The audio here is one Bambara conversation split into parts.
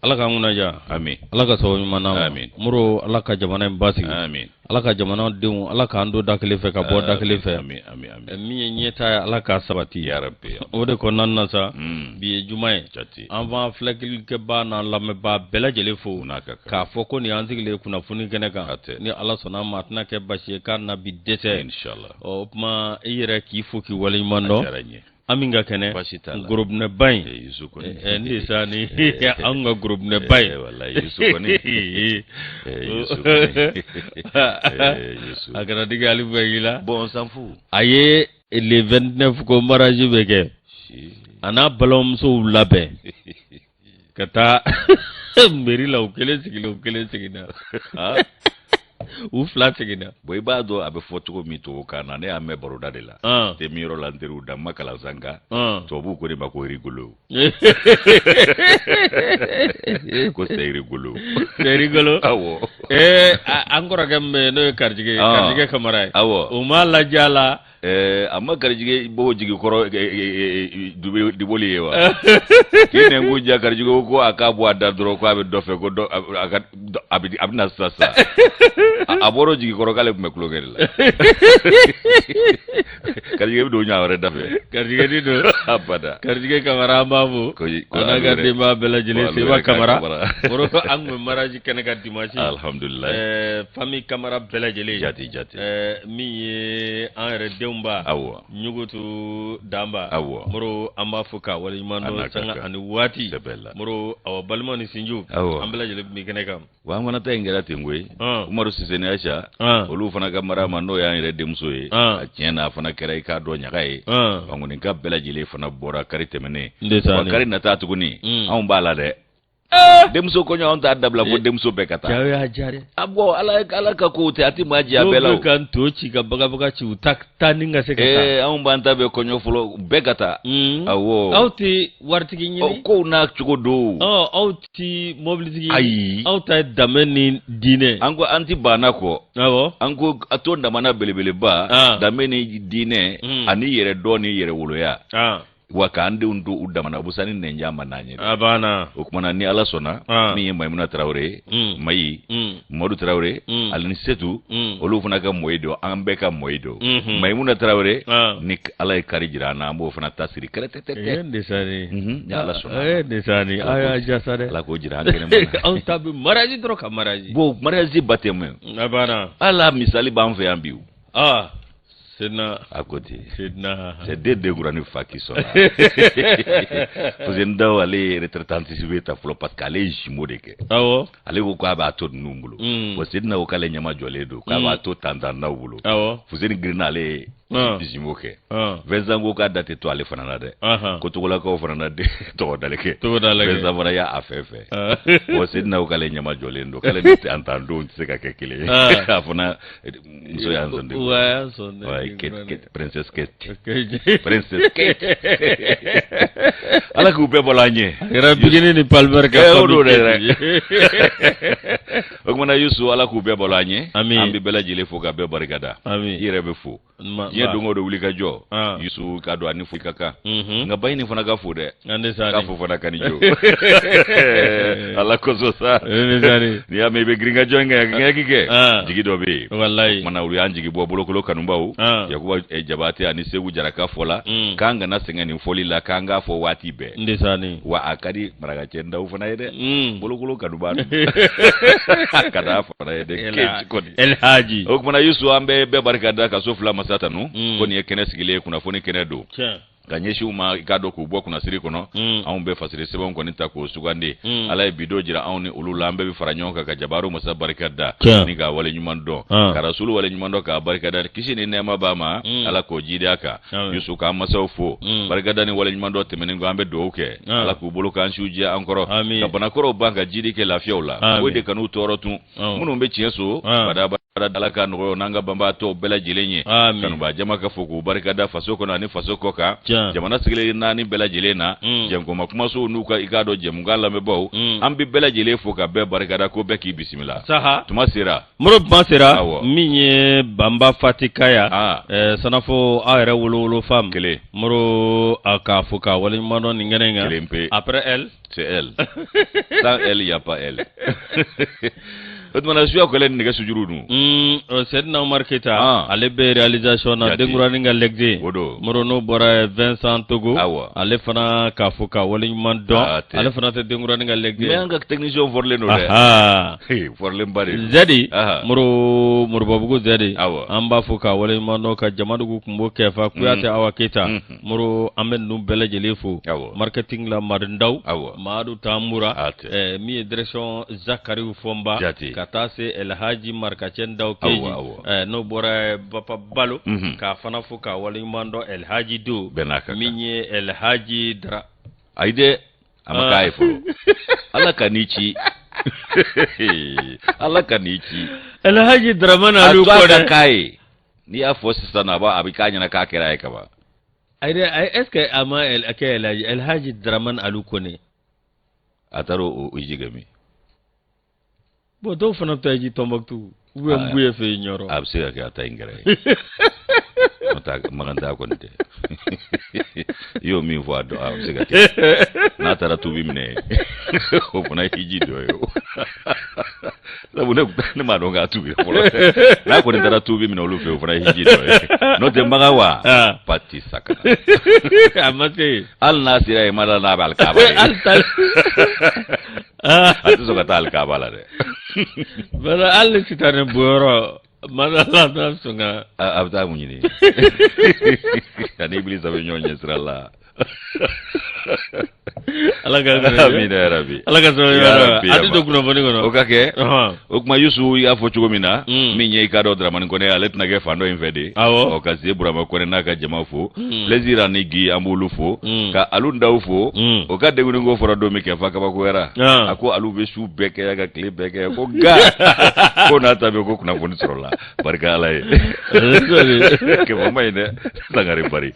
Ala k'an kunnaja. Amin. Ala ka sababu ɲuman d'an ma. Amin. Moro, Ala ka jamana in basigi. Amin. Ala ka jamanadenw, Ala k'an don da kelen fɛ ka bɔ da kelen fɛ. Amin, amin, amin. Min ye ɲɛtaa ye, Ala k'a sabati. Ya Rabbi. O de kɔnɔna na sa, bi ye juma ye. Jate. An b'an filɛlikɛbaa n'an lamɛnbaa bɛɛ lajɛlen fo. N'a ka kan. K'a fɔ ko nin y'an sigilen ye kunnafoni kɛnɛ kan. A tɛ. Ni Ala sɔnna a ma, a tɛna kɛ basi ye k'a na bi dɛsɛ. Inshallah. Ɔ, o tuma i yɛrɛ k'i fo k'i waleɲuman A dɔn. diyara n ye. An min ka kɛnɛ Baasi t'a la. gorobinɛba in Eh, Yusu kɔni. Eh, ne sa ni anw ka gorobinɛba in Eh, walayi, Yusu kɔni. Eh, Yusu kɔni. Eh, Yusu. A kana digi Ali Bɛgi la. Bon, on s'en fout. A ye le 29 ko mariage bɛ kɛ. Si. A n'a balimamusow labɛn ka taa mairie la, u kelen sigilen, u kelen seginna. Ah. U fila seginna. Bon, i b'a dɔn a bɛ fɔ cogo min tubabukan na, ne y'a mɛn baroda de la. Tɛ min yɔrɔ la n teriw da, n ma kalan sa nka tubabuw ko ne ma ko rigolo. Ko c'est rigolo. C'est rigolo. Awɔ. Ee, an kɔrɔkɛ min bɛ yen n'o ye Karijigɛ ye, Karijigɛ Kamara ye. Awɔ. O m'a lajɛ a la. A ma Karijigɛ bɔ jigi kɔrɔ diboli ye wa? K'i nɛnkun ja Karijigɛ ko a k'a bɔ a da dɔrɔn ko a bɛ dɔ fɛ ko dɔ a ka a bɛ a bɛna sisan sisan. A bɔra o jigi kɔrɔ k'ale tun bɛ tulonkɛ de la. Karijigɛ bɛ don ɲa wɛrɛ da fɛ. Karijigɛ ni don. Abada. Karijigɛ Kamara an b'a fo. Ko ko A n'a ka denbaya bɛɛ lajɛlen ko Seba alu yɛrɛ ka Kamara. Kamara. Moro an tun bɛ mariage kɛnɛ kan dimanche. Alhamdulilayi. Famille Kamara bɛɛ lajɛlen. Jate jate. Min ye an yɛrɛ denw ba. Awɔ. Ɲugutu Danba. Awɔ. Moro an b'a fo k'a waleɲuman A n'a dɔn ka sanga kan. ani waati. Sɛbɛ la. Moro awa balima ni sinjiw. Awɔ. An bɛɛ lajɛlen tun bɛ kɛnɛ kan. Wa an fana ta in kɛra ten koyi. Umaru Sise ni Aisha. Olu fana ka Marama n'o y'an yɛrɛ denmuso ye. A tiɲɛ na a fana kɛra i k'a dɔn ɲaga ye. Bankoni bɛɛ lajɛlen fana bɔra kari tɛmɛnen. Wa kari nata tuguni. Anw b'a la dɛ. Denmuso kɔɲɔ anw t'a dabila fo denmuso bɛɛ ka taa. Jaw y'a diya dɛ. A bɔn Ala ka kow tɛ a tɛ maa jɛ a bɛɛ la Dɔw o. bɛ ka nto ci ka bagabaga ci u ta taa ni ka se ka taa. Ee anw b'an ta bɛɛ kɔɲɔ fɔlɔ bɛɛ ka taa. Awɔ. Aw tɛ waritigi ɲini. Ɔ kow n'a cogo don. Ɔ aw tɛ mobilitigi ɲini. Ayi. Aw ta ye danbe ni diinɛ. An ko an tɛ banna kɔ. Awɔ. An ko a to damana belebeleba. Danbe ni diinɛ. Ani yɛrɛdɔn ni yɛrɛwoloya. Wa k'an denw to u damana busa ni nɛnja ma n'an ye. A banna. O tuma na ni Ala sɔnna. Min ye Mayimuna Tarawele ye. Mayi. Madu Tarawele. Ale ni Setu. Olu fana ka mɔyi don an bɛɛ ka mɔyi don. Mayimuna Tarawele. Ni Ala ye kari jira an na an b'o fana ta siri kɛrɛtɛtɛ. Ee Ndesani. Ni Ala sɔnna. Ee Ndesani aw y'a diya sa dɛ. Ala k'o jira an kɛnɛ ma. Aw ta bɛ mariage dɔrɔn ka mariage. Bon mariage ba tɛ mɛn. A banna. Ala misali b'an fɛ yan bi o. Sidna. À côté. Sidna. C'est deux Degourani fa qui sont là. Fuseni Daw ale ye retraite anticipée ta fɔlɔ parce que ale ye jumeau de kɛ. Awɔ. Ale ko k'a b'a to ninnu bolo. Bon Sidina ko k'ale ɲɛma jɔlen don k'a b'a to tantannaw bolo. Awɔ. Fuseni girinna ale ye jumeau kɛ. Vincent ko k'a da tɛ to ale fana na dɛ. Ko Togolakaw fana na de tɔgɔ dalen kɛ. Tɔgɔ dalen kɛ. Vincent fana y'a fɛn fɛn. Bon Sidina ko k'ale ɲɛma jɔlen don k'ale ni tantandenw tɛ se ka kɛ kelen ye. A fana muso y'an sɔn de. Ouais, an sɔn de. Ouais, Kate, Kate, Princess Kate. Princess Kate. Ala k'u bɛɛ bɔla an ɲɛ. A kɛra Bigini ni Palmer ka Eh, o don famille dɛ. Kate. O kumana Yusu Ala k'u bɛɛ bɔla an ɲɛ. Ami. An bɛ bɛɛ lajɛlen fo ka bɛɛ barikada. Ami. I yɛrɛ bɛ fo. Diɲɛ don o don wuli ka jɔ. Yusu ka don ani fo ka kan. Nka Bayini fana ka fo dɛ. An tɛ sa K'a fo fana ka ni jo. Ala kosɔn sa. N'i y'a mɛn i bɛ girin ka jɔ in kɛ ŋɛki kɛ. Jigi dɔ bɛ yen. Walayi. O kumana olu y'an jigi bɔ bolokolo kanubaw. Yakuba Jabate ani Segu Jara ka fɔ la. K'an kana sɛgɛn nin fɔli la k'an k'a fɔ waati bɛɛ. N tɛ sa ni. Wa a ka di marakacɛ ndaw fana ye dɛ. Bolokolo kanuba don. A ka d'a fana ye dɛ. Kate kɔni. El Hadji. O kumana Yusu an bɛ bɛɛ barika da ka so fila masa tanu. Ko nin ye kɛnɛ sigilen ye kunnafoni kɛnɛ don. Ka ɲɛsin u ma i k'a dɔn k'u bɔ kunnasiri kɔnɔ. Anw bɛ fasiri sɛbɛnw kɔni ta k'o sugandi. Ala ye bi don jira anw ni olu la an bɛɛ bɛ fara ɲɔgɔn kan ka jabaru masa barika da. Ni k'a wale ɲuman dɔn. Ka rasulu wale ɲuman dɔn k'a barika da kisi ni nɛɛma b'a ma. Ala k'o jidi a kan. Yusu k'an masaw fo. Barika da ni wale ɲuman dɔn tɛmɛnen kɔ an bɛ dugawu kɛ. Ala k'u bolo k'an siw jɛ an kɔrɔ. Ka banakɔrɔw ban ka jidi kɛ lafiyaw la. O de kan'u tɔɔrɔ tun. Minnu bɛ tiɲɛ so. Badaba. Ala ka nɔgɔya n'an ka banbaatɔw bɛɛ lajɛlen ye. Amin. Kanubaa jama ka fo k'u barikada faso kɔnɔ ani faso kɔ kan. Tiɲɛ. Jamana sigilen naani bɛɛ lajɛlen na. Jɛnkoma kumasow n'u ka i k'a dɔn jɛmukan lamɛnbaaw. An bɛ bɛɛ lajɛlen fo ka bɛɛ barikada ko bɛɛ k'i bisimila. Saha. Tuma sera. Moro tuma sera. Awɔ. Min ye Banba Fati Kaya. Ah. Sanafo aw yɛrɛ wolowolo femme. Kelen. Moro a k'a fo k'a waleɲuman dɔn nin kɛnɛ in kan. Kelen pe. Après elle. C'est elle. Sans elle, il n'y a pas elle. O tuma na suya kɛlɛ ni nɛgɛ sujuru dun. Seydina Umar Keyita. Ah. Ale bɛ réalisation na Jate. Denkuranin ka lɛgze. O don. Moro n'o bɔra yen Vincent Togo. Awɔ. Ale fana k'a fo k'a waleɲuman dɔn. Ah, tɛ. Ale fana tɛ Denkuranin ka lɛgze. Mais an ka technicien fɔrilen don dɛ. Aha. Hey, fɔrilen ba de don. Zɛdi Aha. Moro Moribabugu Zɛdi. Awɔ. An b'a fo k'a waleɲuman dɔn ka Jamadugu Kunbo Kɛfa Kuyate Awa Keyita. Moro an bɛ ninnu bɛɛ lajɛlen fo. Awɔ. Marketing la Madu Ndaw. Awɔ. Madu Tambura. A tɛ. Min ye direction Zakariw Fɔnba. Jate. Ka taa se Elhaji Marikacɛ Ndaw Keji. Awɔ, awɔ. N'o bɔra Bapa Balo. K'a fana fo k'a waleɲuman dɔn Elhaji Do. Bɛɛ n'a ka kan. Min ye Elhaji Dra. Ayi dɛ, a ma k'a ye fɔlɔ. Ala ka n'i ci. Ala ka n'i ci. Elhaji Dramane A Aliou to a ka Kɔnɛ. k'a ye. N'i y'a fɔ sisan a b'a a bɛ k'a ɲɛna k'a kɛra a ye kaban. Ayi dɛ, est ce que a ma kɛ Elhaji Elhaji Dramane Aliou Kɔnɛ. A taara o hiji kɛ min? Bon dɔw fana bɛ taa hiji Tombouctou ou bien Ah. Mbuye fɛ yen Ɲɔrɔ. A bɛ se ka kɛ a ta in kɛra ye. N'o tɛ Makan ta kɔni tɛ. I y'o min fɔ a dɔn a bɛ se ka kɛ. N'a taara tubi minɛ o fana ye hiji dɔ ye o. Sabu ne m'a dɔn k'a tubi fɔlɔ. N'a kɔni taara tubi minɛ olu fɛ o fana ye hiji dɔ ye. N'o tɛ Makan wa? Ah. Pati sakana. A ma se yen. Hali n'a sera yen, ma da n'a bɛ alikaba ye. Hali ta. Ah. A tɛ sɔn ka taa alikaba la dɛ. Bala hali ni sitanɛ bonyɔrɔ ma da la a bɛna sɔn ka. A bɛ taa mun ɲini? Ani Ibilisa bɛ ɲɔgɔn ɲɛ sira la. Ala ka Amina ya Rabbi. Ala ka sababu Ya Rabbi, a tɛ don kunnafoni kɔnɔ. O ka kɛ. Ɔhɔn. O tuma Yusu i y'a fɔ cogo min na. Min ye i k'a dɔn Dramani Kɔnɛ ale tɛna kɛ fan dɔ in fɛ de. Awɔ. Ɔ ka se Burama Kɔnɛ n'a ka jama fo. Plaisir ani Gi an b'olu fo. Ka Alu Ndaw fo. O ka degunni ko fɔra don min kɛ fa kabakoyara. Ah. A ko alu bɛ su bɛɛ kɛ yan ka tile bɛɛ kɛ yan ko nka ko n'a ta bɛ ko kunnafoni sɔrɔla barika Ala ye. Kɛmɛ ma ɲi dɛ Sangare Bari.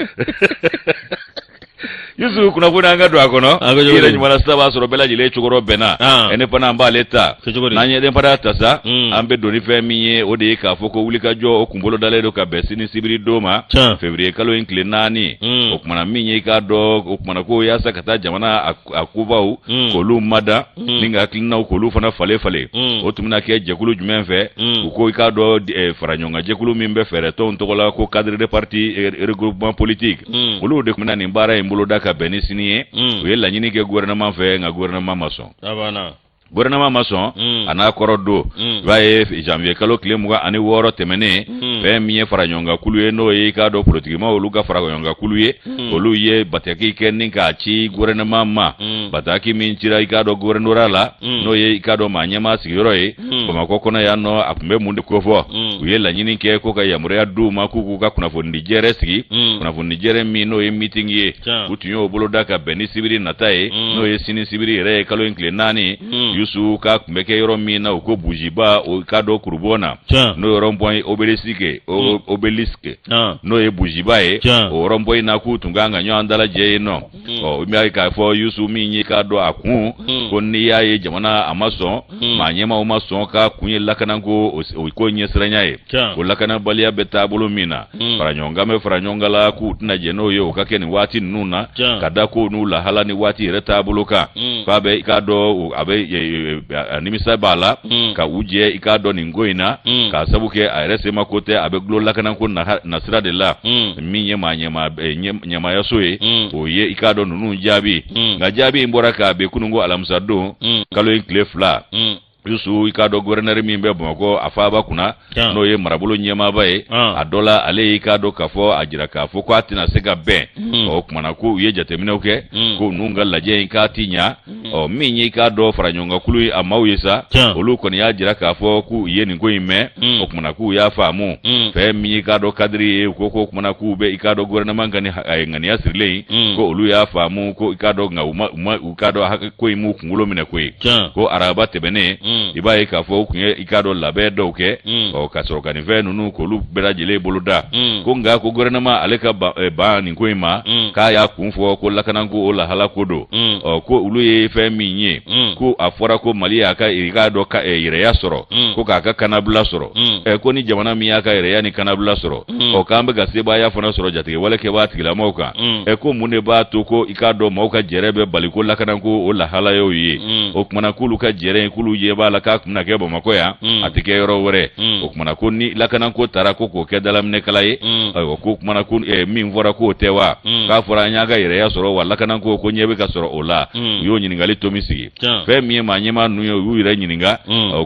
Yusu kunnafoni an ka don a kɔnɔ. A bɛ cogo I yɛrɛ di? ɲuman na sisan b'a sɔrɔ bɛɛ lajɛlen cokɔrɔ bɛnna. Ah. Indépendant an b'ale ta. Kɛ cogo di? N'an ye indépendant ta sa. Mm. An bɛ don ni fɛn min ye o de ye k'a fɔ ko wulikajɔ o kunbolo dalen don ka bɛn sini sibiri don ma. Tiɲɛ. Février kalo in tile 4. O kumana min ye i k'a dɔn o kumana ko yaasa ka taa jamana a kobaw k'olu mada. Ni ka hakilinaw k'olu fana falen falen. O tun bɛna kɛ jɛkulu jumɛn fɛ? U ko i k'a dɔn faraɲɔgɔnkan jɛkulu min bɛ fɛɛrɛtɔnw tɔgɔ la ko cadre de parti regroupement politique. Olu de tun bɛna nin baara in boloda ka bɛn ni sini ye. U ye laɲini kɛ gouvernement fɛ nka gouvernement ma sɔn. A banna. Gouvernement ma sɔn. A n'a kɔrɔ don. I b'a ye janvier kalo tile 26 tɛmɛnen. Fɛn min ye faraɲɔgɔnkan kulu ye n'o ye i k'a dɔn politikimaw olu ka faraɲɔgɔnkan kulu ye. Olu ye bataki kɛ ni k'a ci gouvernement ma. Bataki min cira i k'a dɔn gouvernorat la. N'o ye i k'a dɔn maa ɲɛmaa sigiyɔrɔ ye. Bamakɔ kɔnɔ yan nɔ a tun bɛ mun de kofɔ. U ye laɲini kɛ ko ka yamaruya d'u ma k'u k'u ka kunnafonidi jɛrɛ sigi. Kunnafonidi jɛrɛ min n'o ye meeting ye. U tun y'o boloda ka bɛn ni sibiri nata ye. N'o ye sini sibiri yɛrɛ ye kalo in tile 4. Yusu k'a tun bɛ kɛ yɔrɔ min na u ko bujiba o k'a dɔn kurubon na. N'o ye rond-point obélisque obélisque. N'o ye bujiba ye. O rond-point in na k'u tun kan ka ɲɔgɔn dalajɛ yen nɔ. Ɔ i b'a ye k'a fɔ Yusu min ye k'a dɔn a kun. Ko n'i y'a ye jamana a ma sɔn. Maa ɲɛmaaw ma sɔn k'a kun ye lakanako o ko ɲɛsiranya ye. Ko lakanabaliya bɛ taabolo min na. Faraɲɔgɔnkan bɛ faraɲɔgɔnkan la k'u tɛna jɛn n'o ye o ka kɛ nin waati ninnu na. Ka da ko n'u lahala ni waati yɛrɛ taabolo kan. K'a bɛ i k'a dɔn a bɛ nimisa b'a la. Ka u jɛ i k'a dɔn nin ko in na. K'a sabu kɛ a yɛrɛ sema ko tɛ a bɛ dulon lakanako nasira de la. Min ye maa ɲɛmaayaso ye. O ye i k'a dɔn ninnu jaabi. Nka jaabi in bɔra k'a bɛn kununko alamisa don. Kalo in tile 2. Yusu i k'a dɔn gouverneur min bɛ Bamakɔ a faaba kunna n'o ye marabolo ɲɛmaaba ye a dɔ la ale y'i k'a dɔn k'a fɔ a jira k'a fɔ k'a tɛna se ka bɛn o kumana ko u ye jateminɛw kɛ ko ninnu ka lajɛ in k'a ti ɲa ɔ min ye i k'a dɔn faraɲɔgɔnkankulu ye a maaw ye sa olu kɔni y'a jira k'a fɔ k'u ye nin ko in mɛn o kumana k'u y'a faamu fɛn min ye i k'a dɔn cadre ye u ko k'o kumana k'u bɛ i k'a dɔn gouvernement ka nin ŋaniya sirilen in ko olu y'a faamu ko i k'a dɔn nka u ma u k'a dɔn hakɛ ko in m'u kunkolo minɛ koyi ko araba tɛmɛnen i b'a ye k'a fɔ u tun ye i k'a dɔn labɛn dɔw kɛ, ɔ ka sɔrɔ ka nin fɛn ninnu k'olu bɛɛ lajɛlen boloda. Ko nka ko gouvernement ale ka ban nin ko in ma, k'a y'a kun fɔ ko lakanako o lahala ko don. Ɔ ko olu ye fɛn min ye, ko a fɔra ko Mali y'a ka i k'a dɔn ka yɛrɛya sɔrɔ, ko k'a ka kanabila sɔrɔ. Ɛ ko ni jamana min y'a ka yɛrɛya ni kanabila sɔrɔ, ɔ k'an bɛ ka sebaaya fana sɔrɔ jatigɛwale kɛbaa tigilamɔgɔw kan. Ɛ ko mun de b'a to ko i k'a dɔn maaw ka jɛrɛ bɛ bali ko lakanako o lahala y'o ye? O kumana k'olu ka jɛrɛ in, k'olu ɲɛ b'a la k'a tun bɛna kɛ Bamakɔ yan, a tɛ kɛ yɔrɔ wɛrɛ. O kumana ko ni lakanako taara ko k'o kɛ dalaminɛkala ye, ayiwa ko kumana ko min fɔra k'o tɛ wa? K'a fɔra an y'an ka yɛrɛya sɔrɔ, wa lakanako ko ɲɛ bɛ ka sɔrɔ o la. U y'o ɲininkali tomi sigi. Fɛn min ye maa ɲɛmaa ninnu ye, u y'u yɛrɛ ɲininka.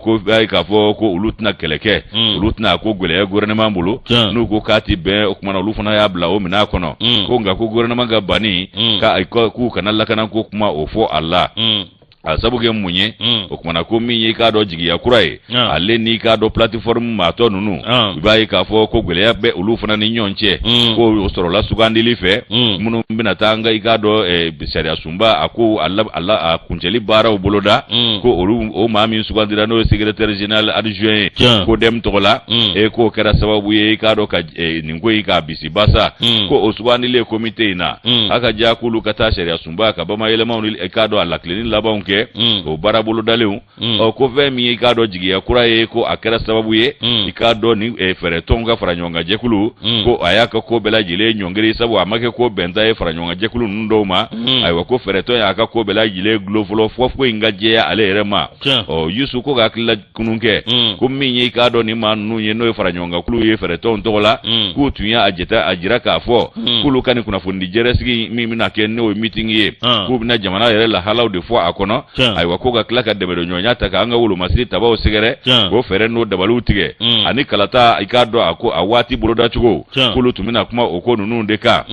Ko b'a ye k'a fɔ ko olu tɛna kɛlɛ kɛ, olu tɛna a ko gɛlɛya gouvernement bolo. N'u ko k'a ti bɛn, o kumana olu fana y'a bila o minɛn kɔnɔ. Ko nka ko gouvernement ka banni k'u kana lakanako kuma o fɔ a la, a sabu kɛ mun ye? O kumana ko min ye i k'a dɔn jigiya kura ye, ale n'i k'a dɔn plateforme maatɔ ninnu, i b'a ye k'a fɔ ko gɛlɛya bɛ olu fana ni ɲɔgɔn cɛ. Ko o sɔrɔla sugandili fɛ, minnu bɛna taa an ka i k'a dɔn sariya sunba a ko a a kuncɛli baaraw boloda, ko olu o maa min sugandira n'o ye secrétaire général adjoint ye CODEM tɔgɔ la, e k'o kɛra sababu ye i k'a dɔn ka nin ko in k'a bisibasa. Ko o sugandilen comité in na, a ka diya k'olu ka taa sariya sunba ka bamayɛlɛmaw ni i k'a dɔn a lakilenni labanw kɛ, o baara bolodalenw. Ɔ ko fɛn min ye i k'a dɔn jigiya kura ye, ko a kɛra sababu ye i k'a dɔn ni fɛɛrɛtɔnw ka fara ɲɔgɔn kan jɛkulu, ko a y'a ka ko bɛɛ lajɛlen ɲɔngiri, sabu a ma kɛ ko bɛnta ye fara ɲɔgɔn kan jɛkulu ninnu dɔw ma. Ayiwa ko fɛɛrɛtɔn y'a ka ko bɛɛ lajɛlen dulon fɔlɔ fɔ ko in ka jɛya ale yɛrɛ ma. Ɔ Yusu ko ka hakilila kunun kɛ, ko min ye i k'a dɔn ni maa ninnu ye, n'o ye fara ɲɔgɔn kan kulu ye fɛɛrɛtɔnw tɔgɔ la, k'u tun y'a jɛta a jira k'a fɔ k'olu ka nin kunnafonidi jɛrɛsigi min bɛna kɛ, n'o ye meeting ye, k'u bɛna jamana yɛrɛ lahalaw de fɔ a kɔnɔ. Ayiwa ko ka tila ka dɛmɛdonɲɔgɔnya ta k'an ka wolomasiri tabaw sɛgɛrɛ, k'o fɛɛrɛ n'o dabaliw tigɛ, ani kalata i k'a dɔn a ko a waati bolodacogo, k'olu tun bɛna kuma o ko ninnu de kan.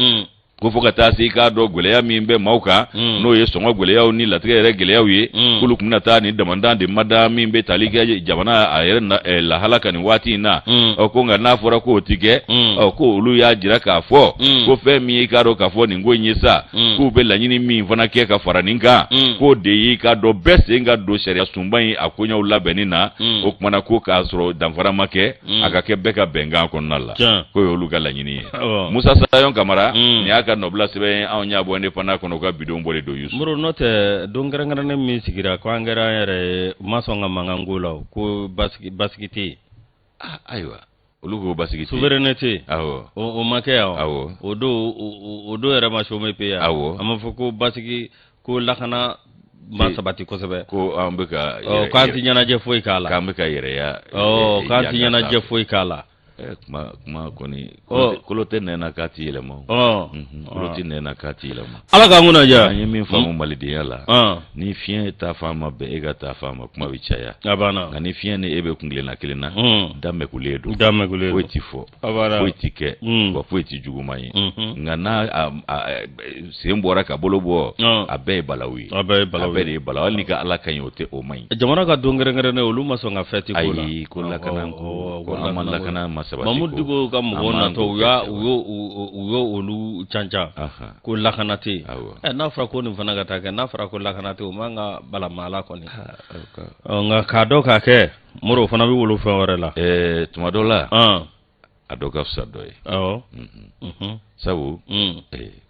Ko fo ka taa se i k'a dɔn gɛlɛya min bɛ maaw kan, n'o ye sɔngɔ gɛlɛyaw ni latigɛ yɛrɛ gɛlɛyaw ye, k'olu tun bɛna taa nin damandan de mada min bɛ tali kɛ jamana a yɛrɛ lahala kan nin waati in na. Ɔ ko nka n'a fɔra k'o ti kɛ, ɔ ko olu y'a jira k'a fɔ ko fɛn min ye i k'a dɔn k'a fɔ nin ko in ye sa, k'u bɛ laɲini min fana kɛ ka fara nin kan, k'o de y'i k'a dɔn bɛɛ sen ka don sariya sunba in a koɲɛw labɛnni na. O kumana ko k'a sɔrɔ danfara ma kɛ, a ka kɛ bɛɛ ka bɛnkan kɔnɔna la, k'o y'olu ka laɲini ye. Musa Sayon Kamara, nin y'a ka nɔbila sɛbɛn ye, anw y'a bɔ Indépendant kɔnɔ, u ka bidon bɔli don Yusu. Moro, n'o tɛ don kɛrɛnkɛrɛnnen min sigira ko an kɛra an yɛrɛ ye, u ma sɔn ka mankan k'o la, ko basigi tɛ yen. Ayiwa olu k'o basigi tɛ yen. Souveraineté. Awɔ. O ma kɛ yan. Awɔ. O don o don yɛrɛ ma chômer pe yan. Awɔ. A ma fɔ ko basigi ko lakana ma sabati kosɛbɛ. Ko an bɛ ka. K'an tɛ ɲɛnajɛ foyi k'a la. K'an bɛ ka yɛrɛya. K'an tɛ ɲɛnajɛ foyi k'a la. Kuma kuma kɔni kolo tɛ nɛn na k'a ti yɛlɛma, kolo tɛ nɛn na k'a ti yɛlɛma. Ala k'an kunna diya. An ye min faamu malidenya la, ni fiɲɛ ta fan ma bɛn e ka ta fan ma, kuma bɛ caya. A banna. Nka ni fiɲɛ ni e bɛ kuntilenna kelen na, da mɛkulen don. Da mɛkulen don. Foyi ti fɔ, foyi ti kɛ, wa foyi ti juguman ye. Nka n'a sen bɔra ka bolo bɔ, a bɛɛ ye balawu ye. A bɛɛ ye balawu ye. A bɛɛ de ye balawu. Hali n'i ka Ala ka ɲi, o tɛ o man ɲi. Jamana ka don kɛrɛnkɛrɛnnen, olu ma sɔn ka fɛti k'o la. Ayi, ko lakana ko an ma lakana ma sabati. Mamudu Diko ka mɔgɔw natɔ, u y'a u y'o u y'o olu cancan ko lakana tɛ yen. Ɛ n'a fɔra ko nin fana ka taa kɛ, n'a fɔra ko lakana tɛ yen, o man ka bala maa la kɔni. Nka k'a dɔn k'a kɛ, Moro, o fana bɛ wolo fɛn wɛrɛ la. Ɛɛ tuma dɔ la, a dɔ ka fisa dɔ ye. Awɔ. Sabu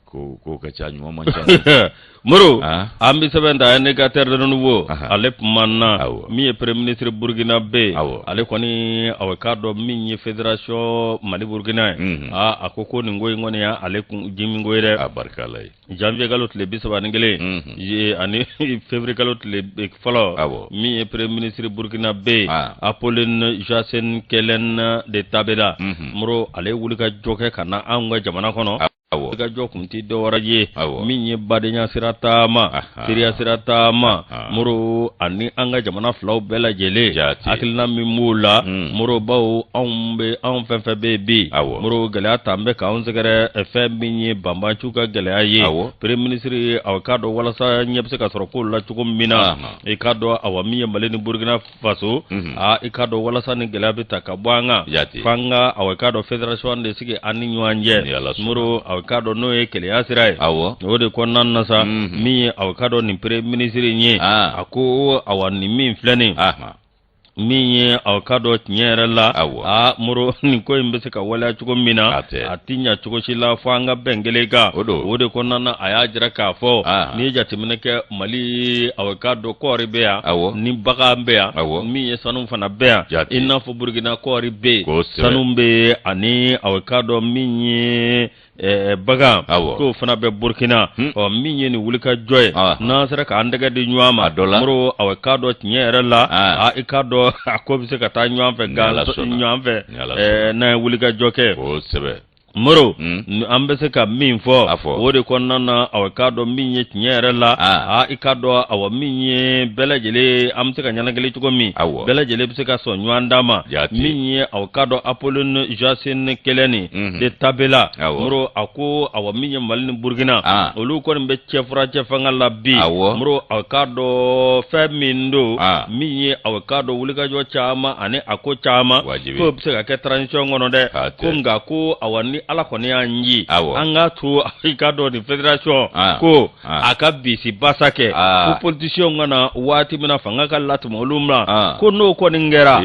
ko ko ka ca, ɲuman man ca. Moro, an bɛ sɛbɛn ta Indicateur de Renouveau, ale kumana min ye premier ministre burkinabé, ale kɔni aw k'a dɔn min ye fédération Mali Burkina ye, aa a ko ko nin ko in kɔni y'ale kun dimi ko ye dɛ. A barika Ala ye. Janvier kalo tile 31 ani février kalo tile fɔlɔ, min ye premier ministre burkinabé Apolline Joachene Kelen de Tambela, Moro, ale wuli ka jɔ kɛ ka na anw ka jamana kɔnɔ. Ka jɔ kun tɛ dɔwɛrɛ ye, min ye badenya sira taama, teriya sira taama, Moro, ani an ka jamana filaw bɛɛ lajɛlen hakilina min b'o la, Moro, bawo anw bɛ anw fɛn fɛn bɛ yen bi, Moro, gɛlɛya t'an bɛ k'anw sɛgɛrɛ, fɛn min ye banbanciw ka gɛlɛya ye, premier ministre aw k'a dɔn walasa ɲɛ bɛ se ka sɔrɔ kow la cogo min na, i k'a dɔn awa min ye Mali ni Burukina Faso, aa i k'a dɔn walasa ni gɛlɛya bɛ ta ka bɔ an kan, f'an ka awa i k'a dɔn fédération de sigi an ni ɲɔgɔn cɛ, Moro. aw k'a dɔn n'o ye kelenya sira ye. Awɔ. O de kɔnɔna na sa, min ye aw k'a dɔn nin premier ministre in ye, a ko awa nin min filɛ nin min ye aw k'a dɔn tiɲɛ yɛrɛ la, aa Moro, nin ko in bɛ se ka waleya cogo min na, a tɛ ɲa cogo si la fo an ka bɛn kelen kan. O de kɔnɔna na, a y'a jira k'a fɔ n'i ye jateminɛ kɛ Mali, aw k'a dɔn kɔɔri bɛ yan ni bagan bɛ yan, min ye sanu fana bɛ yan, i n'a fɔ Burukina kɔɔri bɛ yen, sanu bɛ yen, ani aw k'a dɔn min ye bagan k'o fana bɛ Burukina. Ɔ min ye nin wulikajɔ ye, n'an sera k'an tɛgɛ di ɲɔgɔn ma, Moro, aw k'a dɔn tiɲɛ yɛrɛ la, i k'a dɔn a ko bɛ se ka taa ɲɔgɔn fɛ ɲɔgɔn fɛ n'an ye wulikajɔ kɛ. Moro, an bɛ se ka min fɔ o de kɔnɔna na, aw k'a dɔn min ye tiɲɛ yɛrɛ la, i k'a dɔn awa min ye bɛɛ lajɛlen an bɛ se ka ɲɛnakili cogo min, bɛɛ lajɛlen bɛ se ka sɔn ɲɔgɔn da ma, min ye aw k'a dɔn Apolline Joachim Kelen de Tabela. Moro, a ko awa min ye Mali ni Burukina, olu kɔni bɛ cɛfurancɛ fanga la bi. Moro, aw k'a dɔn fɛn min don, min ye aw k'a dɔn wulikajɔ caman ani a ko caman k'o bɛ se ka kɛ transition kɔnɔ dɛ. Ko nka ko awa ni Ala kɔni y'an ye, an k'a to i k'a dɔn nin fédération ko a ka bisi basa kɛ, ko politiciens ka na waati min na fanga ka latɛmɛ olu ma, ko n'o kɔni kɛra,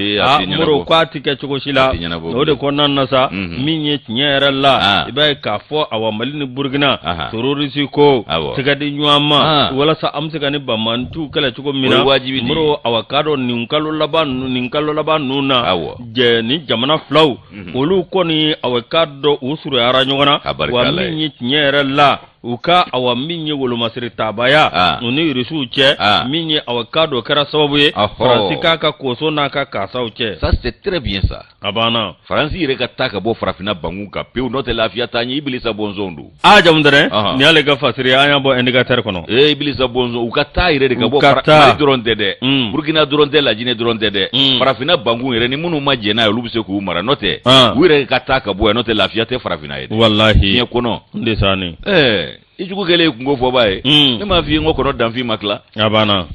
Moro, k'a tɛ kɛ cogo si la. O de kɔnɔna na sa, min ye tiɲɛ yɛrɛ la, i b'a ye k'a fɔ awa Mali ni Burukina terroriste ko tɛgɛ di ɲɔgɔn ma walasa an bɛ se ka ni banbaanciw kɛlɛ cogo min na. Moro, awa k'a dɔn nin kalo laban ninnu na, jɛ ni jamana filaw olu kɔni awa k'a dɔn u surunyara ɲɔgɔn na. Wa min ye tiɲɛ yɛrɛ la, u ka awa min ye wolomasiri tabaya u ni Irisiw cɛ, min ye awa k'a dɔn kɛra sababu ye Faransi k'a ka koso n'a ka kasaw cɛ. Ça, c'est très bien ça. A banna. Faransi yɛrɛ ka taa ka bɔ farafinna bangun kan pewu, n'o tɛ lafiya t'an ye. Ibilisa bɔnsɔn don. Aa, Jamutɛnɛ, nin y'ale ka fasiri, an y'a bɔ Indicateur kɔnɔ. Ee, Ibilisa bɔnsɔn, u ka taa yɛrɛ de ka bɔ. Mali dɔrɔn tɛ dɛ, Burukina dɔrɔn tɛ, Lajinɛ dɔrɔn tɛ dɛ, farafinna bangun yɛrɛ ni minnu ma jɛn n'a ye, olu bɛ se k'u mara, n'o tɛ u yɛrɛ ka taa ka bɔ yan, n'o tɛ lafiya tɛ farafinna ye. Walahi. Diɲɛ kɔnɔ. N de sani. Ɛɛ, i jugu kɛlen ye kunko fɔba ye. Ne m'a f'i ye n ko kɔnɔ danfin ma tila. A banna.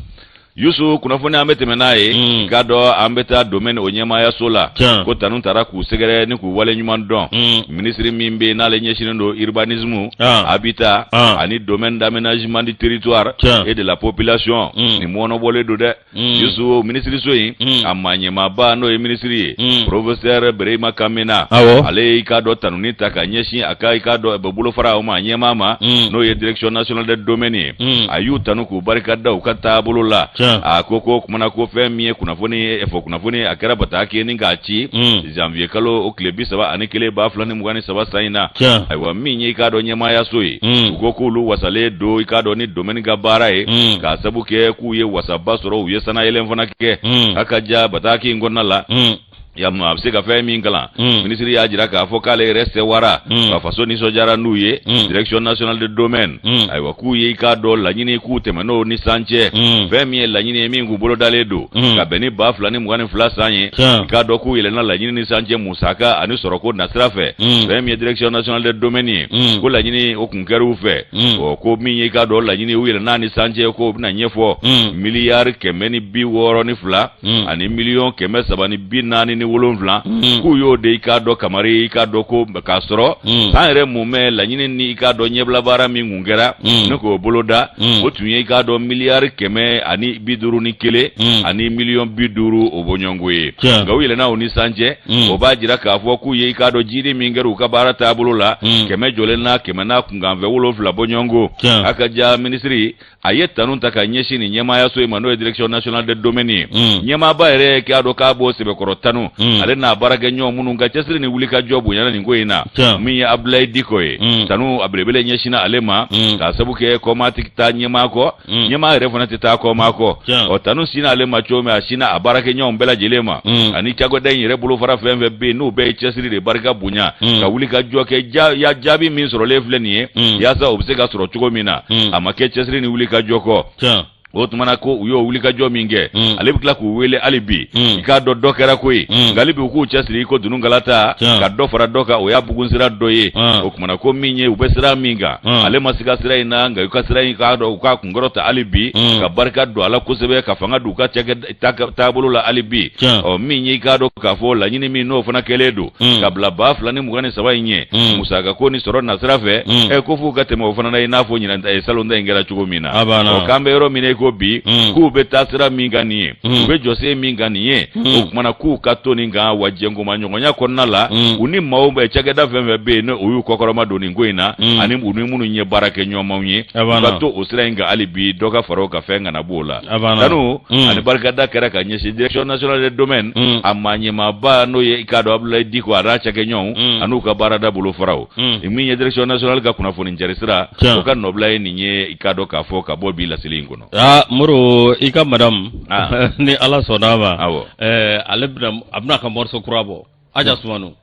Yusu, kunnafoni an bɛ tɛmɛ n'a ye. K'a dɔn an bɛ taa domaine o ɲɛmaayaso la, ko tanu taara k'u sɛgɛrɛ ni k'u wale ɲuman dɔn. Minisiri min bɛ yen n'ale ɲɛsinnen don urbanisme, habitat ani domaine d'aménagement du territoire et de la population, nin mɔnɔbɔlen don dɛ. Yusu, minisiriso in a maa ɲɛmaaba n'o ye minisiri ye, professeur Berema Kamena, ale ye i k'a dɔn tanuni ta ka ɲɛsin a ka i k'a dɔn bolofara o ma ɲɛmaa ma, n'o ye direction nationale des domaines ye. A y'u tanu k'u barika da u ka taabolo la. A ko ko kumana ko fɛn min ye kunnafoni fɔ, kunnafoni a kɛra bataki ni k'a ci janvier kalo o tile 31 2023 san in na. Ayiwa, min ye i k'a dɔn ɲɛmaayaso ye, u ko k'olu wasalen don i k'a dɔn ni domaine ka baara ye, k'a sabu kɛ k'u ye wasaba sɔrɔ, u ye sanayɛlɛn fana kɛ. A ka ja bataki in kɔnɔna la, yamma a bɛ se ka fɛn min kalan, minisiri y'a jira k'a fɔ k'ale yɛrɛ sewara ka faso nisɔndiyara n'u ye, direction nationale de domaine. Ayiwa, k'u ye i k'a dɔn laɲini k'u tɛmɛn'o ni san cɛ. Fɛn min ye laɲini ye min k'u bolo dalen don ka bɛn ni 2022 san ye, i k'a dɔn k'u yɛlɛnna laɲini ni san cɛ musaka ani sɔrɔko nasira fɛ. Fɛn min ye direction nationale de domaine ye, ko laɲini o kun kɛra u fɛ. Ɔ, ko min ye i k'a dɔn laɲini u yɛlɛnna ni san cɛ, k'o bɛna ɲɛfɔ miliyari 162 ani miliyɔn 347, k'u y'o de i k'a dɔn kamari i k'a dɔn ko k'a sɔrɔ san yɛrɛ mumɛ laɲini ni i k'a dɔn ɲɛbila baara min kun kɛra ne k'o boloda, o tun ye i k'a dɔn miliyari 151 ani miliyɔn 50 o bɔɲɔgɔnko ye. Nka u yɛlɛnna o ni san cɛ, o b'a jira k'a fɔ k'u ye i k'a dɔn jiri min kɛra u ka baara taabolo la, kɛmɛ jɔlen na kɛmɛ n'a kunkanfɛ wolonfila bɔɲɔgɔnko. A ka ja minisiri a ye tanu ta ka ɲɛsin nin ɲɛmaayaso in ma, n'o ye direction nationale de domaine ye. Ɲɛmaaba yɛrɛ k'a dɔn k'a b'o sɛbɛkɔrɔ tanu, ale n'a baarakɛɲɔgɔn minnu ka cɛsiri ni wulikajɔ bonyana nin ko in na. Min ye Abdoulaye Diko ye, tanu a belebele ɲɛsinna ale ma, k'a sabu kɛ kɔmaa tɛ taa ɲɛmaa kɔ, ɲɛmaa yɛrɛ fana tɛ taa kɔmaa kɔ. Ɔ, tanu sinna ale ma cogo min, a sinna a baarakɛɲɔgɔnw bɛɛ lajɛlen ma, ani cakɛda in yɛrɛ bolofara fɛn fɛn bɛ yen, n'u bɛɛ ye cɛsiri de barika bonya ka wulikajɔ kɛ jaabi min sɔrɔlen filɛ nin ye, yaasa o bɛ se ka sɔrɔ cogo min na, a ma kɛ cɛsiri ni wulikajɔ kɔ. O tuma na ko u y'o wulikajɔ min kɛ, ale bɛ tila k'u wele hali bi. I k'a dɔn dɔ kɛra ko ye, nka hali bi u k'u cɛsiri i ko dununkala ta ka dɔ fara dɔ kan, o y'a bugun sira dɔ ye. O tuma na ko min ye u bɛ sira min kan, ale ma siga sira in na, nka u ka sira in k'a dɔn u k'a kunkɔrɔta hali bi, ka barika don a la kosɛbɛ, ka fanga don u ka cakɛ taabolo la hali bi. Ɔ min ye i k'a dɔn k'a fɔ laɲini min n'o fana kɛlen don ka bila 2023 in ɲɛ musaka ko ni sɔrɔ nasira fɛ, ɛ ko f'u ka tɛmɛ o fana na i n'a fɔ ɲinan ta salon ta in kɛra cogo min na. Ɔ k'an bɛ yɔrɔ min na i ko bi, k'u bɛ taa sira min kan nin ye, u bɛ jɔsen min kan nin ye, o kumana k'u ka to nin kan wa jɛnkomaɲɔgɔnya kɔnɔna la, u ni maaw bɛ cakɛda fɛn fɛn bɛ yen n'o y'u kɔkɔrɔma don nin ko in na, ani u ni minnu ye baara kɛ ɲɔgɔnmaw ye, u ka to o sira in kan hali bi, dɔ ka fara o kan, fɛn kana b'o la. Tanu ani barikada kɛra ka ɲɛsin direction nationale des domaines a maa ɲɛmaaba, n'o ye i k'a dɔn Abdoulaye Diko a n'a cakɛɲɔgɔnw an'u ka baarada bolofaraw. Min ye direction nationale ka kunnafoni cari sira, o ka nɔbila ye nin ye, i k'a dɔn k'a fɔ ka bɔ bi laseli in kɔnɔ. Aa Moro, i ka madame, ni Ala sɔnna a ma, ale a bɛna ka morceau kura bɔ, Aja Sumano.